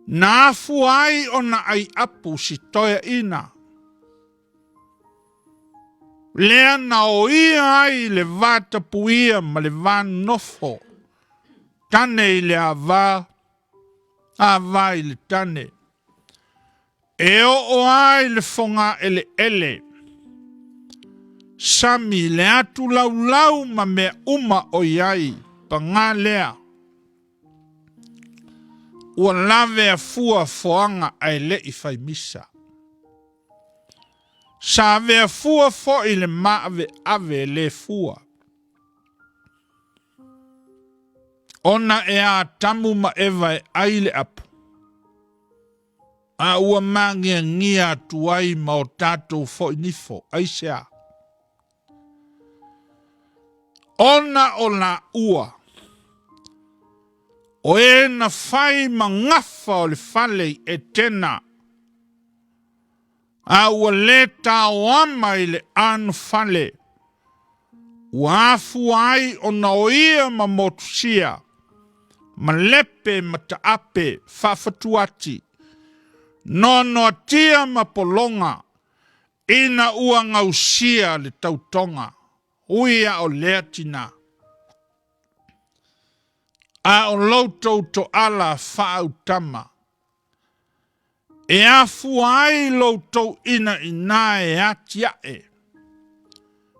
na afua ai ona ai apu si toeaina, lea na oia ai le vatapuia ma le va nofo, tane i le ava, ava i le tane. E oo ai le fogaeleele, sami le atu laulau ma mea uma o i ai, pagā lea, ua lave a fua foaga ae le i fai misa. Sa avea fua foi le maaveave le fua. Ona e Atamu ma Eva e ai le apu, a ua magiagia atu ai ma o tatou foi nifo, aisea? Ona o laua, o e na fai ma gafa o le fale i Etena, a ua lē taoama i le anofale, ua afua ai ona o ia ma motusia, ma lepe ma taape faafatuati, noanoatia ma pologa, ina ua gausia le tautoga. Ui a o lea tinā. A o loutou toala faautama, E afua ai lo outou inaina e atiae,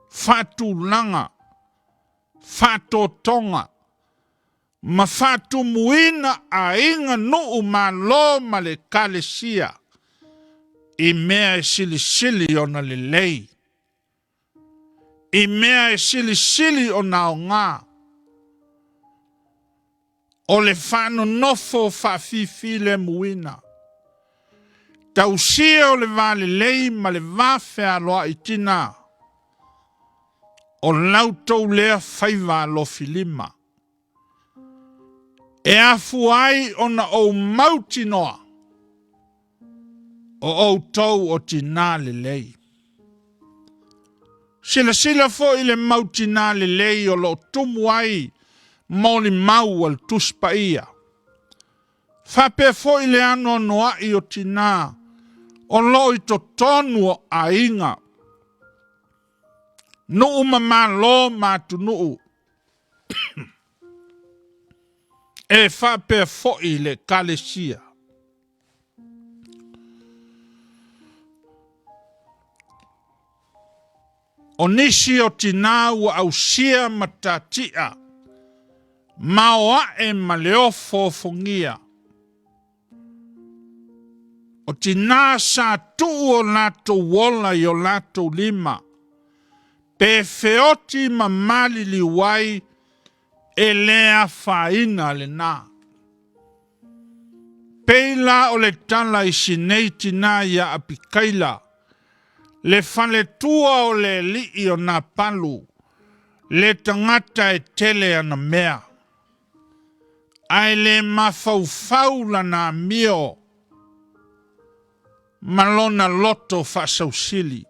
faatulaga, faatotoga, ma faatumuina aiga, nuu, malo ma le Ekalesia i mea e silisili ona lelei, i mea e silisili ona aoga, o le faanonofo faafifilemuina, tausia o le va lelei ma le va fealoai tinā, o lautou lea faiva alofilima, e afua ai ona ou mautinoa o outou o tinā lelei. Silasila foi i le mau tinā lelei o lo o tumu ai molimau a le Tusi Paia. Faapea foi le anoanoai o tinā o lo o i totonu o aiga. Nuu ma malo ma atunuu e faapea foi le Ekalesia. O nisi o tinā ua ausia matatia maoae ma le ofoofogia. O tinā sa tuu o latou ola i o latou lima, pe feoti ma maliliu ai, e le afaina lenā. Pei la o le tala i si nei tinā iā Apikaila, le faletua o le alii o Napalu, le tagata e tele ana mea, ae le mafaufau lana amio ma lona loto faasausili.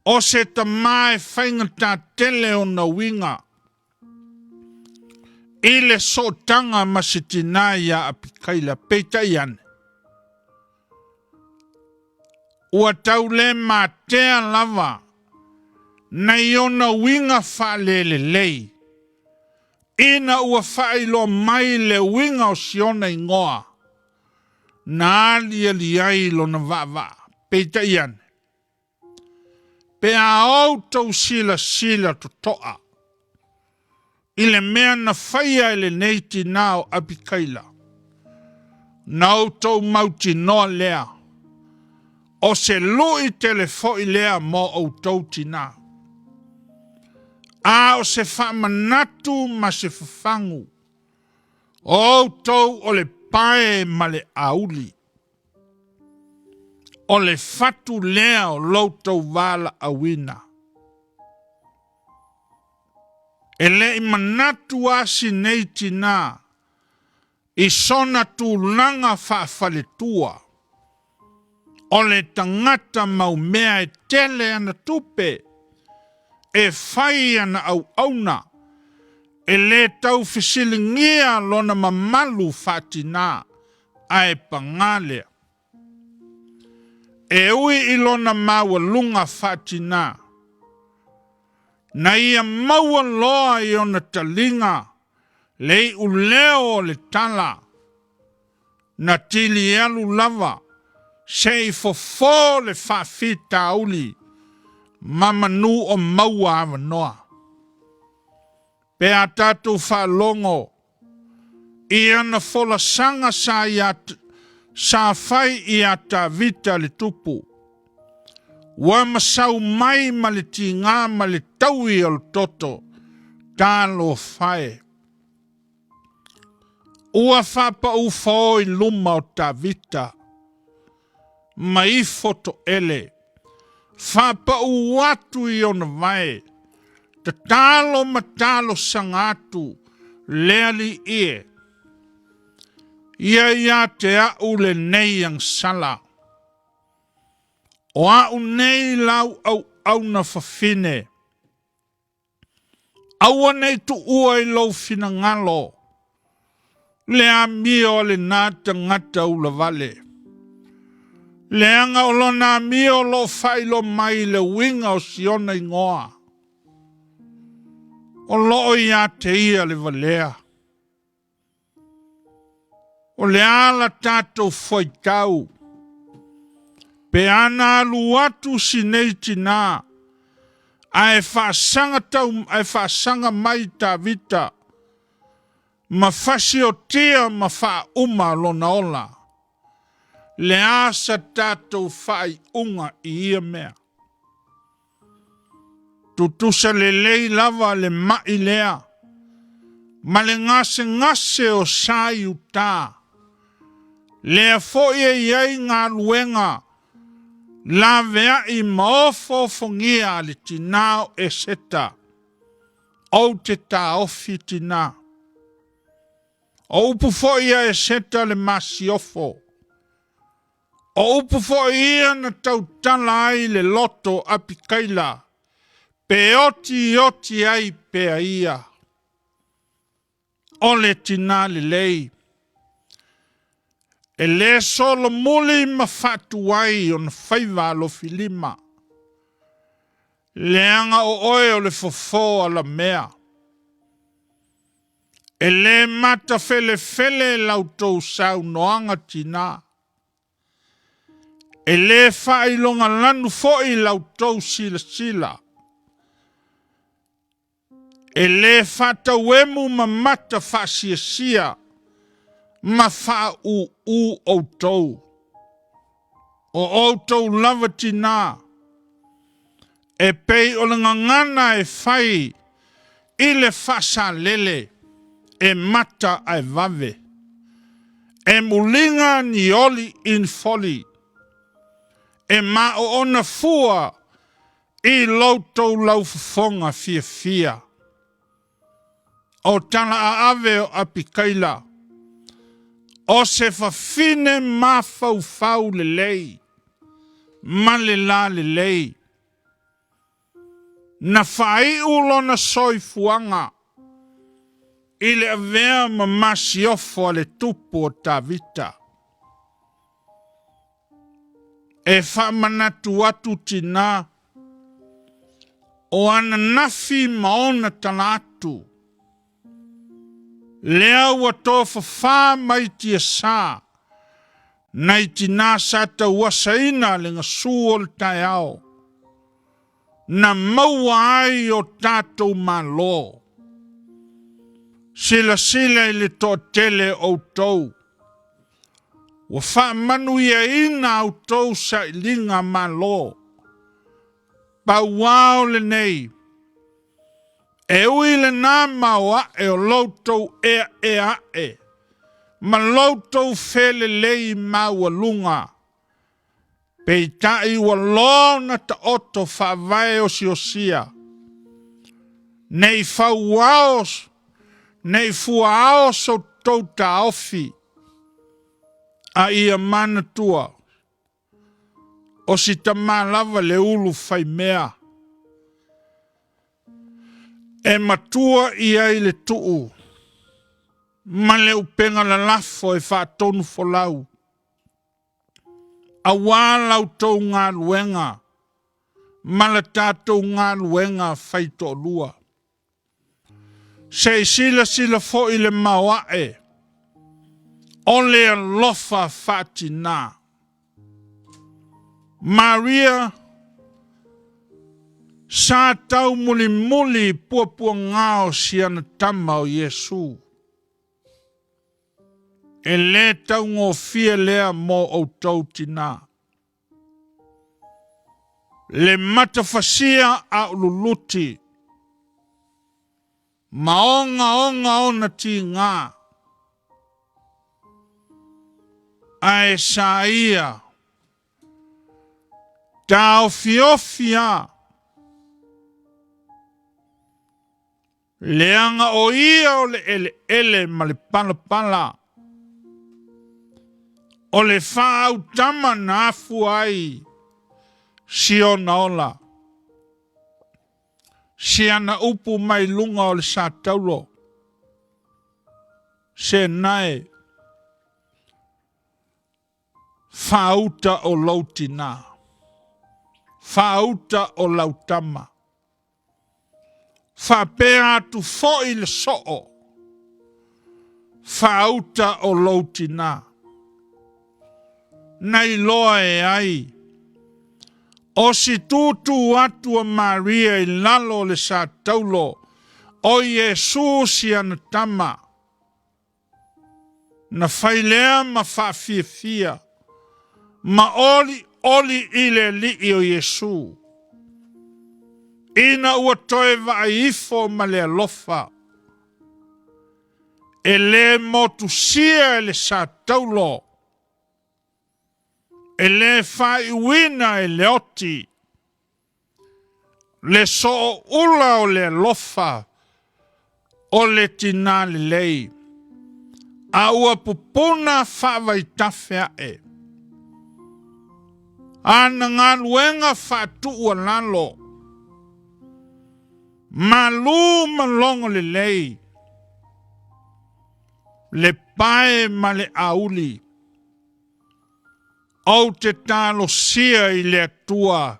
O se tama e faigata tele ona uiga i le sootaga ma se tinā iā Apikaila, peitai ane, ua tau le matea lava nai ona uiga faalelelei ina ua faailoa mai le uiga o si ona igoa na aliali ai lona vaavaa. Peitai ane, pe a outou silasila totoa i le mea na faia e lenei tinā o Abikaila, na outou mautinoa lea, o se lui tele foi lea mo outou tinā. A o se faamanatu ma se fafagu, o outou o le pae ma le auli. O le fatu lea o lo outou valaauina. E le i manatu a si nei tinā i sona tulaga faafaletua, o le tagata maumea e tele ana tupe, e fai ana auauna, e le tau fesiligia lona mamalu faatinā, ae pagā lea. E ui i lona maualuga faatinā, na ia maua loa i ona taliga le iuleo o le tala, na tilialu lava se i fofo le faafitauli ma manu o maua avanoa. Pe a tatou faalogo i ana folasaga sa ia sa fai iā Tavita le tupu, ua masau mai ma le tigā ma le taui o le toto, talofa e! Ua faapaufao i luma o Tavita ma ifo toele, faapau atu i ona vae, tatalo ma talosaga atu le Alii e, Ia ia te a'u lenei agasala, o a'u nei lau auauna fafine, Aua ne i tuua i lou finagalo le amio a lenā tagata ulavale, leaga o lona amio o lo o faailoa mai le uiga o siona igoa, o lo o ia te ia le valea. O le a la tatou faitau pe ana alu atu si nei tinā ae faasaga tau ae faasaga mai Tavita ma fasiotia ma faauma lona ola. Le a sa tatou faaiuga i ia mea? Tutusa lelei lava le ma'i lea ma le gasegase o sa i uta. Lea foi e i ai galuega laveai ma ofoofogia a le tinā o Eseta. Ou te taofi tinā. O upu foi a Eseta le masiofo. O upu foi ia na tautala ai le loto Apikaila, pe otioti ai pea ia. O le tinā lelei, e le solomuli ma faatuai ona faiva alofilima. Leaga o oe o le fofo alamea. E le matafelefele la outou saunoaga tinā. E le faailogalanu foi la outou silasila. E le faatauemu ma mata faasiasia ma faaūū outou. O outou lava tinā, e pei o le gagana e fai i le faasalele e mata ae vave, e muliga ni oli i ni foli, e maoona fua i lo outou laufofoga fiafia. O tala aave o Apikaila, o se fafine mafaufau lelei ma le lalelei, na faaiu lona soifuaga i le avea ma masiofo a le tupu o Tavita. E faamanatu atu tinā o ananafi ma ona tala atu, lea ua tofafā mai tiasā nai tinā sa tauasaina le gasu o le taeao, na maua ai o tatou Malo. Silasila i le toatele o outou ua faamanuiaina a outou sailiga malo. Pauao lenei, e ui lena maoae o lo outou eaea ae ma lo outou felelei maualuga, peitai ua loa ona taoto faavae osiosia, nei fauao, nei fuaao so tou taofi, a ia manatua, o si tamā lava le ulu faimea, e matua i ai le tuu ma le upega lalafo e faatonufolau, aua la outou galuega ma la tatou galuega faitoalua. Se i silasila foi le maoae o le alofa faatinā. Maria sa taumulimuli puapuaga o siana tama o Iesu. E le taugofie lea mo outou tinā. Le matafasia a ululuti ma ogaoga ona tigā, ae sa ia taofiofi a, leaga o ia o le eleele ma le palapala, o le faautama na afua ai si ona ola. Si ana upu mai luga o le sataulo, se nae faauta o lou tinā, faauta o lau tama. Faapea atu foi le soo, faauta o lou tinā. Na iloa e ai o si tūtū atu a Maria i lalo o le sataulo o Iesu si ana tama, na fai lea ma faafiafia ma olioli i le Alii o Iesu, ina ua toe vaai ifo ma le alofa, e le motusia e le sataulo, e le faaiuina e le oti, le sooula o le alofa o le tinā lelei, a ua pupuna faavaitafe ae. Ana galuega faatuualalo, malū ma logo lelei, le pae ma le auli. Ou te talosia i le Atua.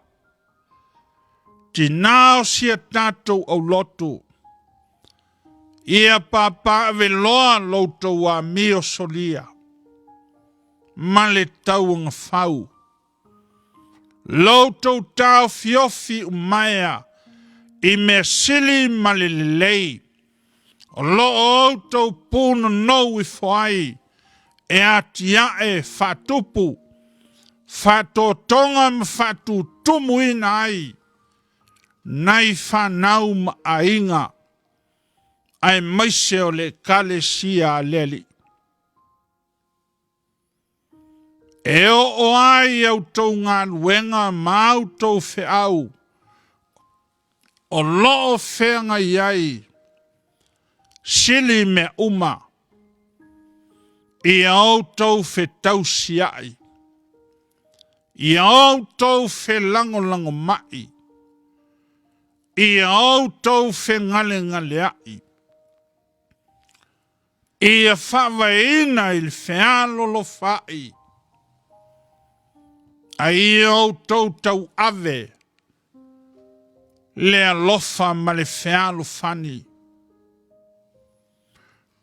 Tinā o si a tatou aulotu, ia papaaveloa lo outou amio solia ma le tauagafau, lo outou taofiofi umaea i mea sili ma le lelei, o lo o outou punonou ifo ai e atiae faatupu, faatotoga ma faatutumuina ai nai fanau ma aiga, aemaise o le Ekalesia a le Alii. E oo ai a outou galuega ma a outou feau o lo o feagai ai sili mea uma ia outou fetausiai, ia outou felagolagomai, ia outou fegalegaleai, Ia faavaeina i le fealolofa'i, a ia outou tauave le alofa ma le fealofani.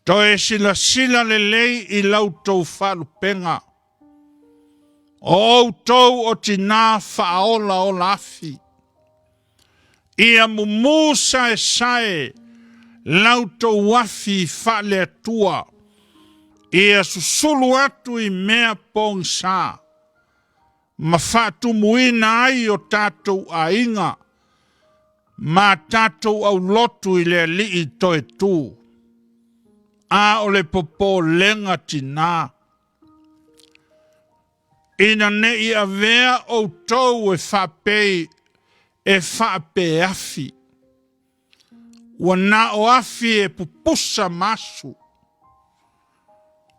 Toe silasila lelei i la outou faalupega, o outou o tinā faaolaola afi. Ia mumu saesae la outou afi faale-Atua, ia susulu atu i mea pogisa, ma faatumuina ai o tatou aiga ma tatou aulotu i le Alii toe tu. A o le popolega tinā. Ina ne i avea outou e faapei e faapeafi, ua na o afi e pupusa ma asu,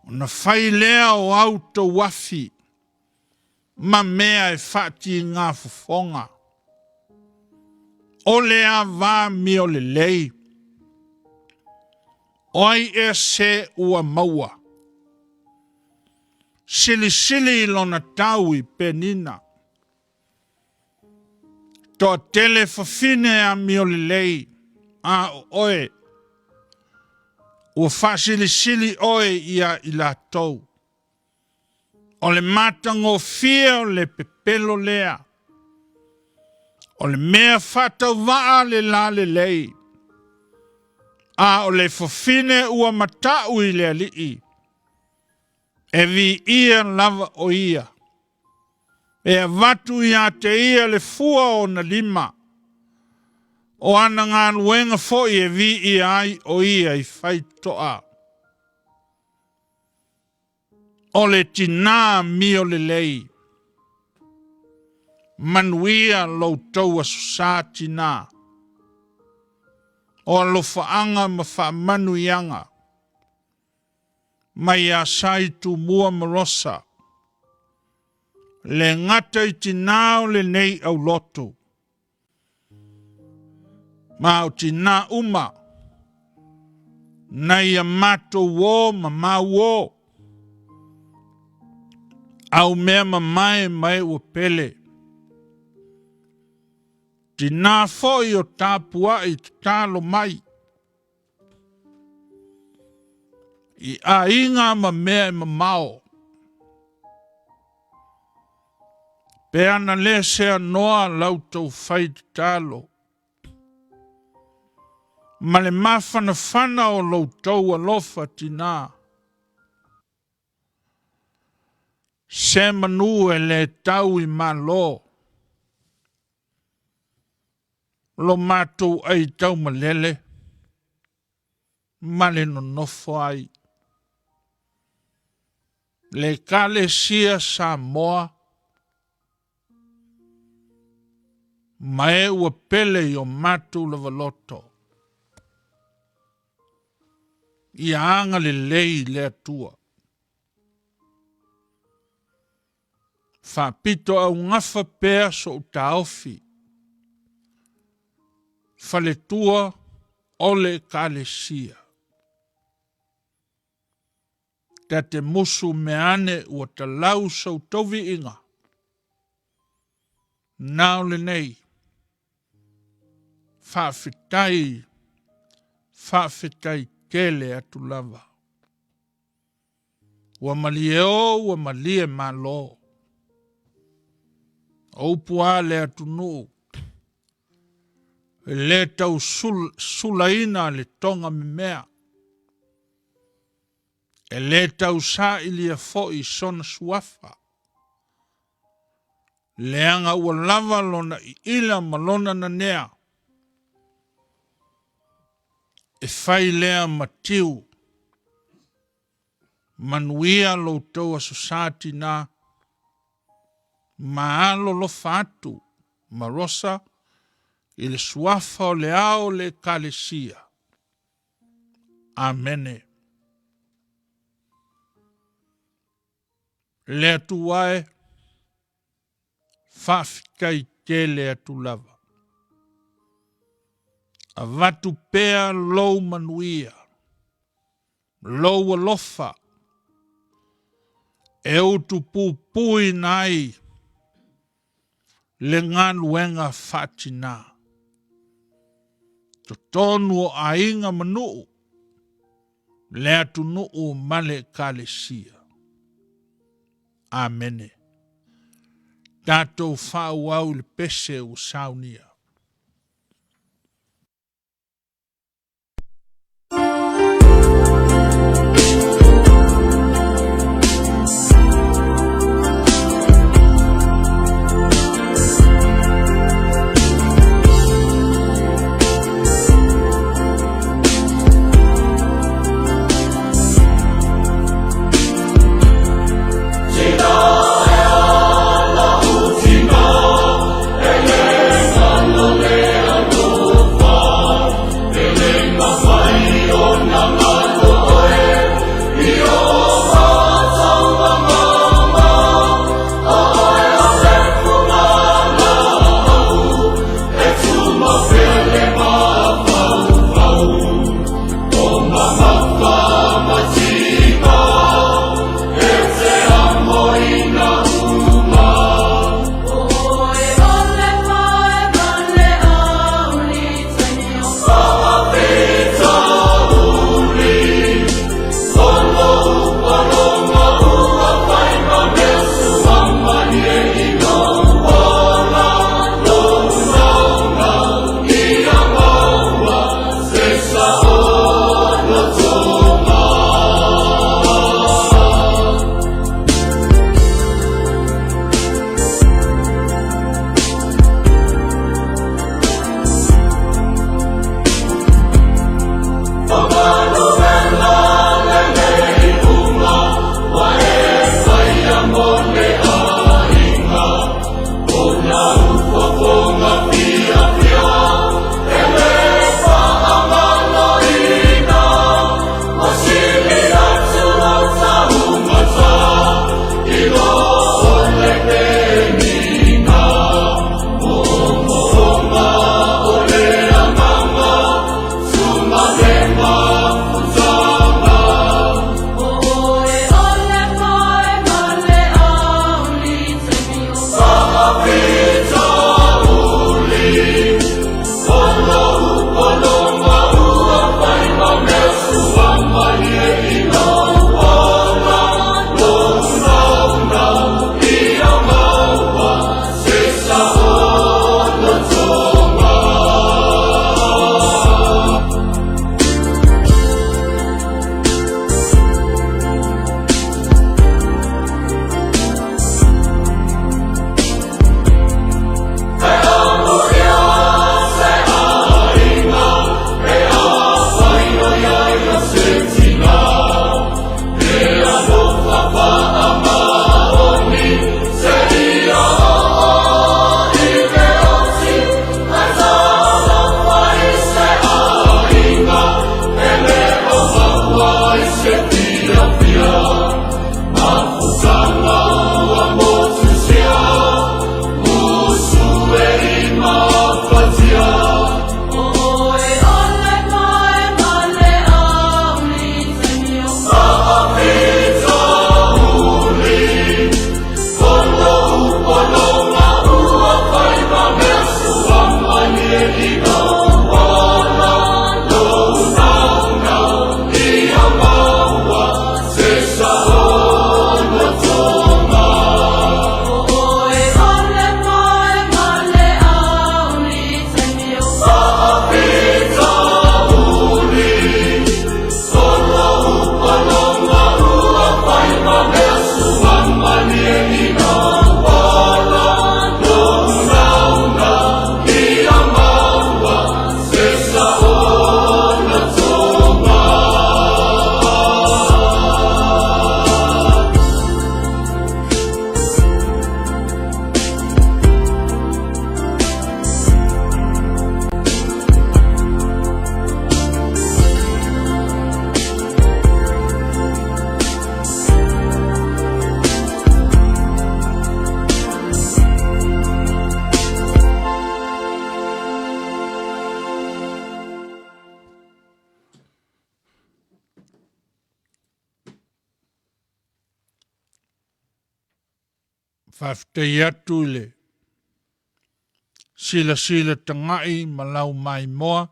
ona fai lea o a outou afi ma mea e faatiga fofoga. O le ava amio lelei, o ai ea se ua maua? Silisili i lona tau i Penina. Toatele fafine amio lelei, a o oe, ua faasilisili oe ia i latou. O le matagofie o le pepelo lea. O le mea faatauvaa le lalelei, a o le fafine ua matau i le alii, e viia lava o ia. E avatu ia te ia le fua o ona lima, o ana galuega foi e viia ai o ia i faitotoa. O le tinā amio lelei. Manuia lo outou aso sa tinā. O alofaaga ma faamanuiaga mai ia Sai Tumua ma Rosa, le gata i tinā o lenei aulotu, ma o tinā uma nai a matou ō ma mau ō, au mea mamae ma e ua pele. Tinā foi o tapua'i tatalo mai i aiga ma mea e mamao. Pe ana le seanoa la outou fai tatalo ma le mafanafana o lo outou alofa tinā. Se manu e le tau i Malo. Lo matou ai taumalele ma le nonofo ai. Le Ekalesia Samoa ma e ua pele i o matou lava loto. Ia agalelei le Atua. Faapito augafa pea sou taofi. Faletua o le Ekalesia. Ta te musu mea ane ua talau sou tauviiga. Na o lenei. Faafetai, faafetai tele atu lava. Ua malie o, ua malie malo. O upu a le atunuu, e le tau sulaina le toga memea. E le tau sailia foi sona suafa. Leaga ua lava lona iila ma lona nanea, e fai lea ma tiu. Manuia lo outou Aso Sa tinā, ma alolofa atu ma Rosa i le suafa o le Ao o le Ekalesia. Amene. Le Atua e, faafetai tele atu lava. Avatu pea lou manuia, lou alofa, e utupupuina ai le galuega faatinā. Totonu o aiga ma nuu, le atunuu ma le Ekalesia. Amene. Tatou faaauau i le pese ua saunia. Faafetai atu i le silasila tagai ma lau maimoa,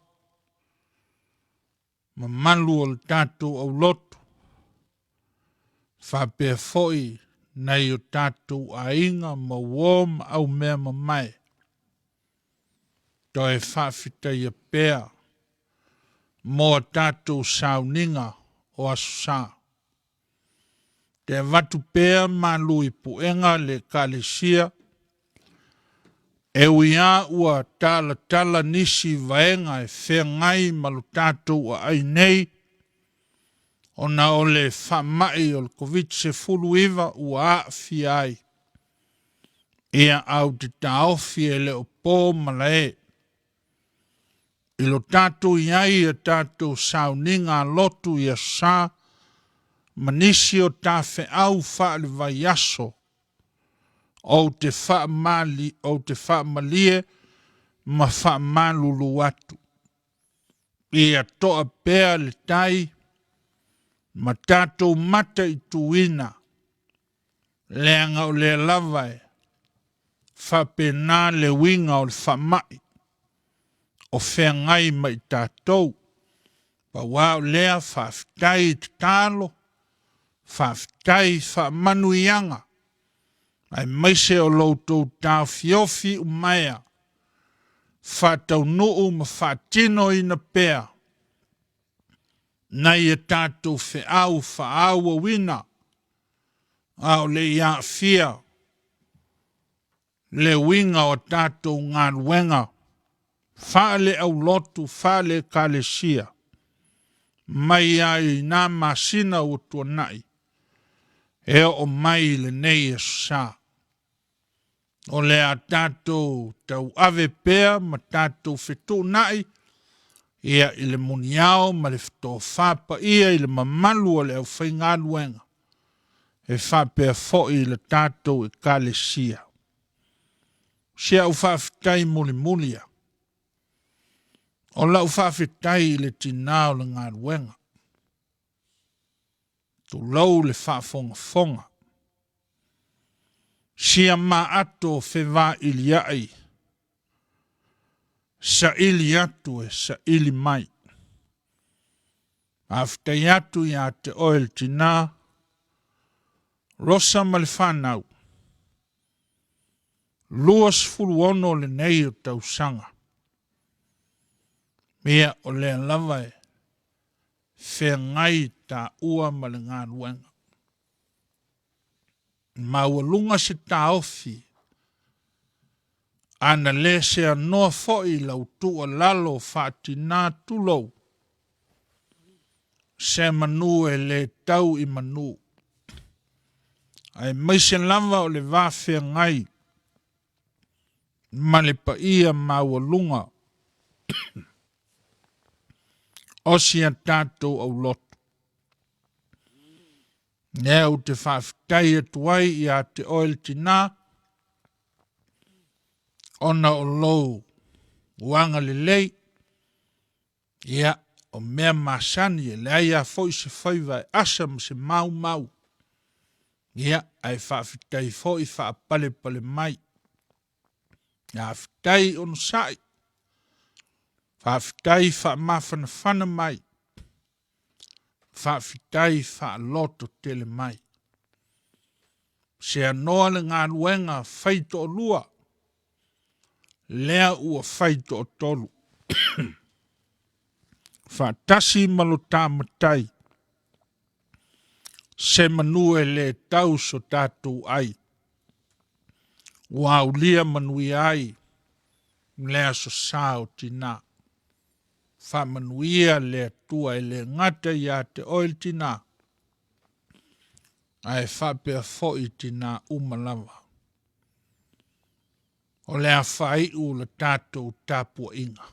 mamalu o le tatou aulotu, faapea foi nai o tatou aiga ma uo ma aumea mamae. Toe faafetaia pea mo a tatou sauniga o Aso Sa. Te avatu pea malu i puega le Ekalesia, e ui lava ua talatala nisi vaega e feagai ma lo tatou aai nei ona o le faamai o le Koviti-19 ua aafia ai, ia ae ou te taofi e le o po malae i lo tatou i ai i a tatou sauniga lotu i Aso Sa ma nisi o tafeau faale-vaiaso, ou te faamali, ou te faamalie ma faamalulu atu. Ia toa pea le tai ma tatou mataituina, leaga o lea lava e faapena le uiga o le faamai o feagai ma i tatou. Pau lava o lea, faafetai tatalo, faafetai faamanuiaga, aemaise o lo outou taofiofi umaea, faataunuu ma faatinoina pea nai a tatou feau faaauauina a o le i aafia le uiga o tatou galuega faale-aulotu, faale-ekalesia, mai lava i na masina ua tuanai e oo mai i lenei aso sa. O le a tatou tauave pea ma tatou fetuunai ia i le muniao ma le tofa paia i le mamalu o le aufaigaluega e faapea foi i le tatou ekalesia. Si au faafetai mulimuli ia, o lau faafetai i le tinā o le galuega, tulou le faafogafoga, sia maato fevailiai, saili atu e saili mai. Faafetai atu ia te oe le tinā, Rosa ma le fanau, 26 lenei o tausaga. Ia, o lea lava e feagai taua ma le galuega. Maualuga se taofi, ana le seanoa foi lau tuualalo faatinā tulou, se manu e le tau i manu, aemaise lava o le va feagai ma le paia maualuga o si a tatou aulotu. Lea ou te faafetai atu ai ia te oe le tinā, ona o lou agalelei, ia, o mea masani e leai lava foi se faiva e asa ma se maumau, ia, ae faafetai foi faapalepale mai. Faafetai onosai, faafetai faamafanafana mai, faafetai faaloto tele mai. Seanoa le galuega fai toalua, lea ua fai toatolu. Faatasi ma lo ta matai, se manu e le tau so tatou ai, ua aulia manuia ai le aso sa o tinā. Faamanuia le Atua e le gata ia te oe le tinā, ae faapea foi tinā uma lava. O le a faaiu le tatou tapuaiga.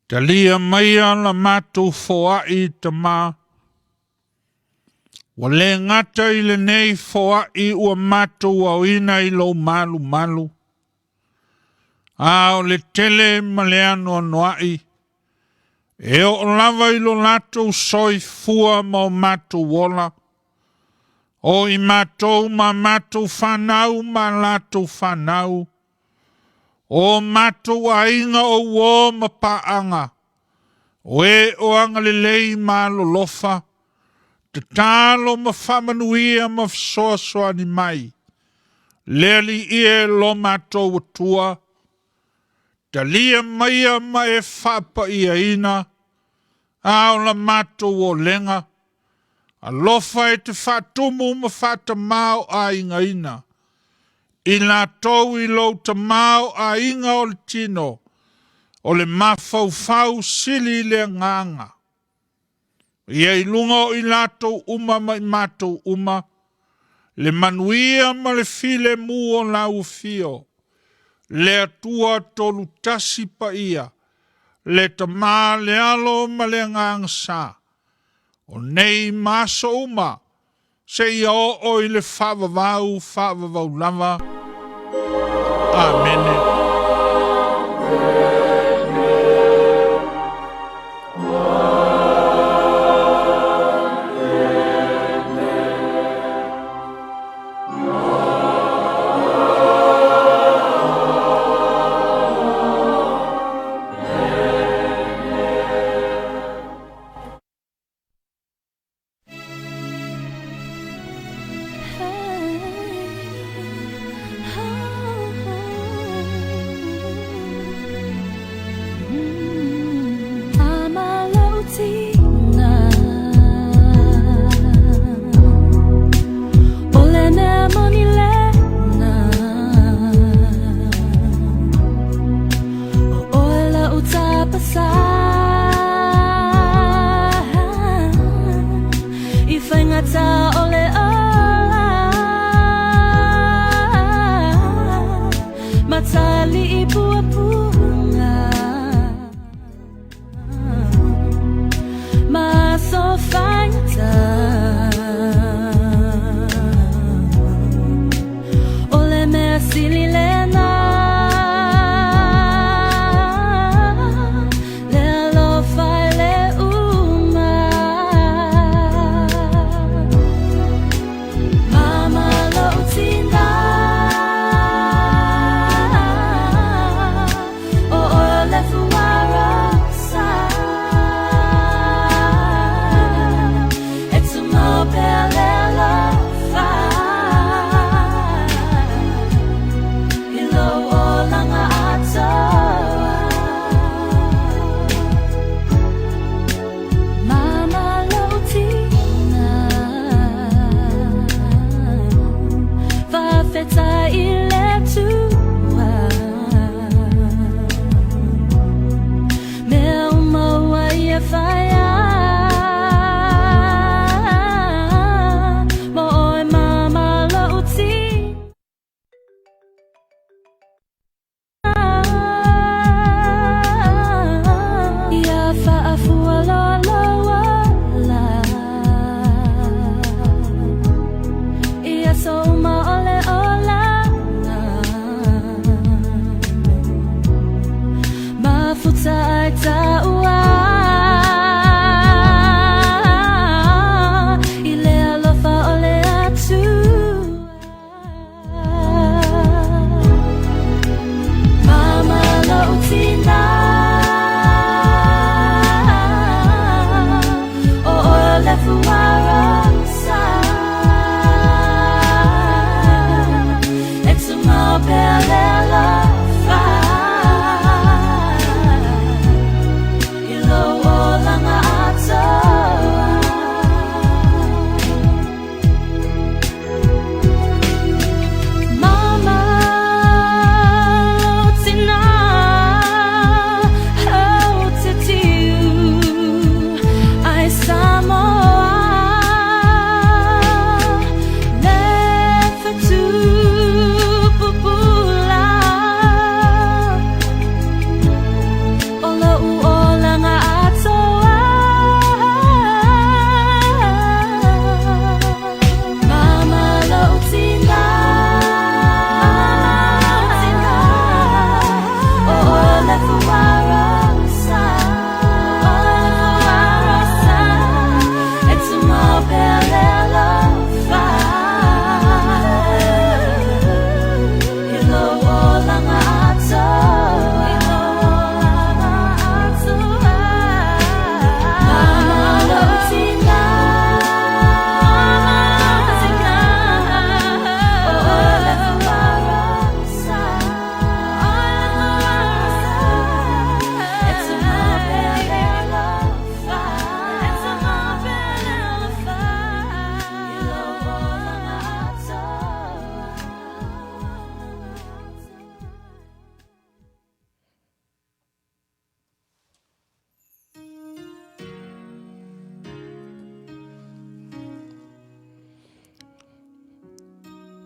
Talia maia la matou foai Tama, ua le gata i lenei foai ua matou aoina i lou malumalu, a o le tele ma le anoanoai, e oo lava i lo latou soifua ma o matou ola, o i matou ma matou fanau ma latou fanau, o matou aiga o uō ma paaga, o e o agalelei ma alolofa, tatalo ma faamanuia ma fesoasoani mai, le Alii e lo matou Atua, talia maia ma e faapaiaina, a o la matou olega, alofa e te faatumu ma faatamāo'aigaina, i latou i lou tamāo'aiga o le tino, o le mafaufau sili i le agaga. Ia i luga o i latou uma ma i matou uma, le manuia ma le filemu o lau afio, le Atua Tolutasi paia, le Tama, le Alo ma le Agaga Sa, o nei ma aso uma, seia oo i le faavavau faavavau lava. Amene.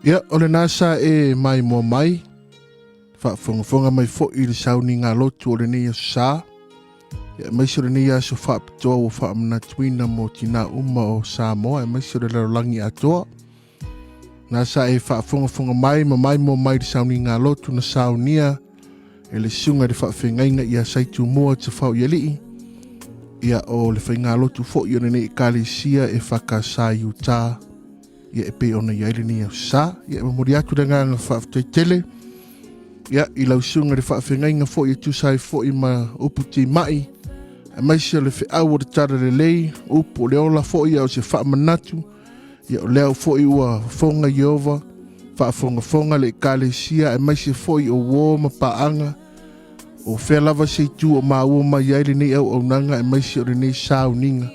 Ia, o lena sa e maimoa mai, faafogafoga mai foi i le sauniga lotu o lenei aso sa, ia aemaise o lenei aso faapitoa ua faamanatuina mo tinā uma o Samoa, aemaise o le lalolagi atoa. Na sa e faafogafoga mai ma maimoa mai i le sauniga lotu na saunia e le susuga i le faafeagaiga ia Saitumua Tafauialii, ia o le faigalotu foi o lenei ekalesia e whakasa i Utah, ia e pei ona i ai lenei aso sa. Ia e momoli atu le agaga faafetai tele ia i lau susuga i le faafeagaiga foi e tusa ai foi ma upu timai, aemaise o le feau o le talalelei, upu o le ola foi a o se faamanatu, ia o lea foi ua fofoga Ieova, faafogafoga le ekalesia aemaise foi o uo ma paaga, o fea lava se itu o maua mai ai lenei auaunaga aemaise o lenei sauniga.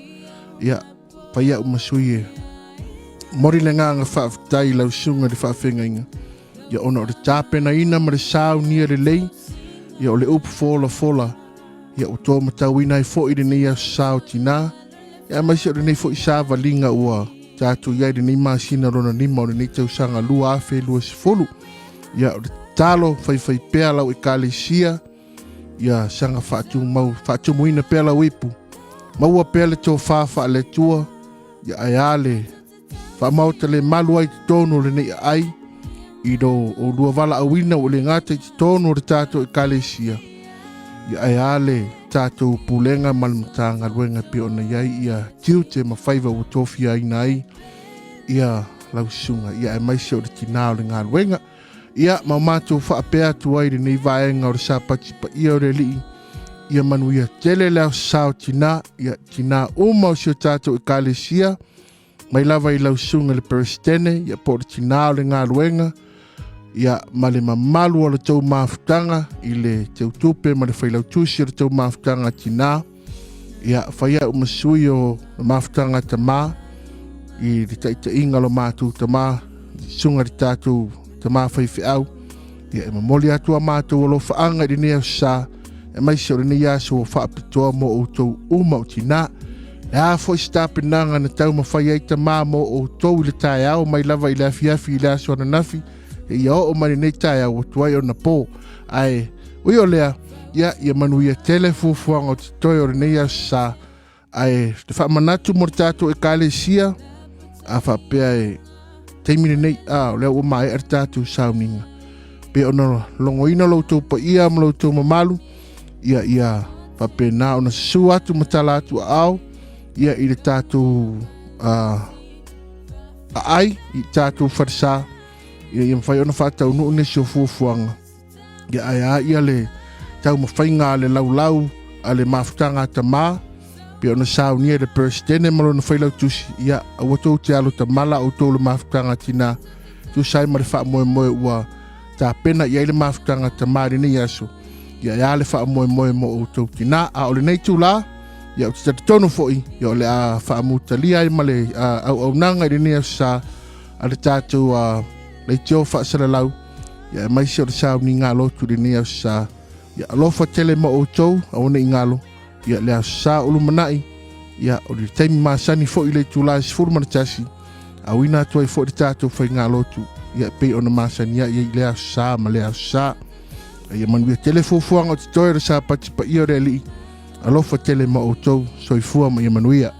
Ia, fai au ma sui e momoli le agaga faafetai i lau susuga i le faafeagaiga, ia ona o le tapenaina ma le saunia lelei, ia o le upu folafola, ia ua toa matauina ai foi lenei aso sa o tinā, ia aemaise o lenei foi savaliga ua tatou i ai lenei masina lona 5 o lenei tausaga 2020. Ia o le tatalo faifai pea lau ekalesia, ia saga faatumau faatumuina pea lau ipu, maua pea le tofa faale-Atua, ia ae a le faamaota le malu ai totonu o lenei aai, i lo oulua valaauina ua le gata i totonu o le tatou ekalesia, ia ae a le tatou pulega ma le Matagaluega e pei ona i ai ia tiute ma faiva ua tofiaina ai ia lau susuga, ia aemaise o le tinā o le galuega. Ia, ma o matou faapea atu ai lenei vaega o le Sapati paia o le Alii, ia manuia tele le aso sa o tinā, ia tinā uma o si o tatou ekalesia, mai lava i lau susuga i le Peresetene, ia po o le tinā o le galuega, ia ma le mamalu o le tou mafutaga i le teutupe ma le failautusi o le tou mafutaga tinā, ia fai au ma sui o le mafutaga tamā i le taitaiga o lo matou tamā, susuga i le tatou tamā faifeau, ia e momoli atu a matou alofaaga i lenei aso sa, aemaise o lenei aso ua faapitoa mo outou uma o tinā. Le a foi se tapenaga na taumafai ai tamā mo outou i le taeao mai lava i le afiafi i le aso ananafi, e ia oo mai lenei taeao ua tuai ona po. Ae ui o lea, ia, ia manuia tele fuafuaga o totoe o lenei aso sa, ae te faamanatu mo le tatou ekalesia, a faapea e taimi lenei, a o lea ua maea le tatou sauniga, pe ona logoina lo outou paia ma lo outou mamalu, ia ia faapena ona susu atu ma tala atu aao, ia i le tatou aai i tatou falesa, ina ia mafai ona faataunuu nisi o fuafuaga, ia ae a ia le taumafaiga a le laulau a le mafutaga a tamā, pe ona saunia i le Peresetene ma lona failautusi, ia aua tou te alo tamala outou le mafutaga tinā, tusa ai ma le faamoemoe ua tapena i ai le mafutaga tamā i lenei aso, ia ae a le faamoemoe mo outou tinā. A o lenei tula, ia ou te talitonu foi, ia o le a faamutalia ai ma le auaunaga i lenei aso sa a le tatou leitio faasalalau, ia aemaise o le sauniga lotu i lenei aso sa. Ia alofa tele ma outou, aua ne i galo, ia le aso sa o lumanai, ia o le taimi masani foi i le itula e 11, auina atu ai foi le tatou faigalotu, ia e pei ona masani ai i le aso sa ma le aso sa. Ia manuia tele fuafuaga o totoe o le Sapati paia o le Alii, alofa tele ma outou, soifua ma ia manuia.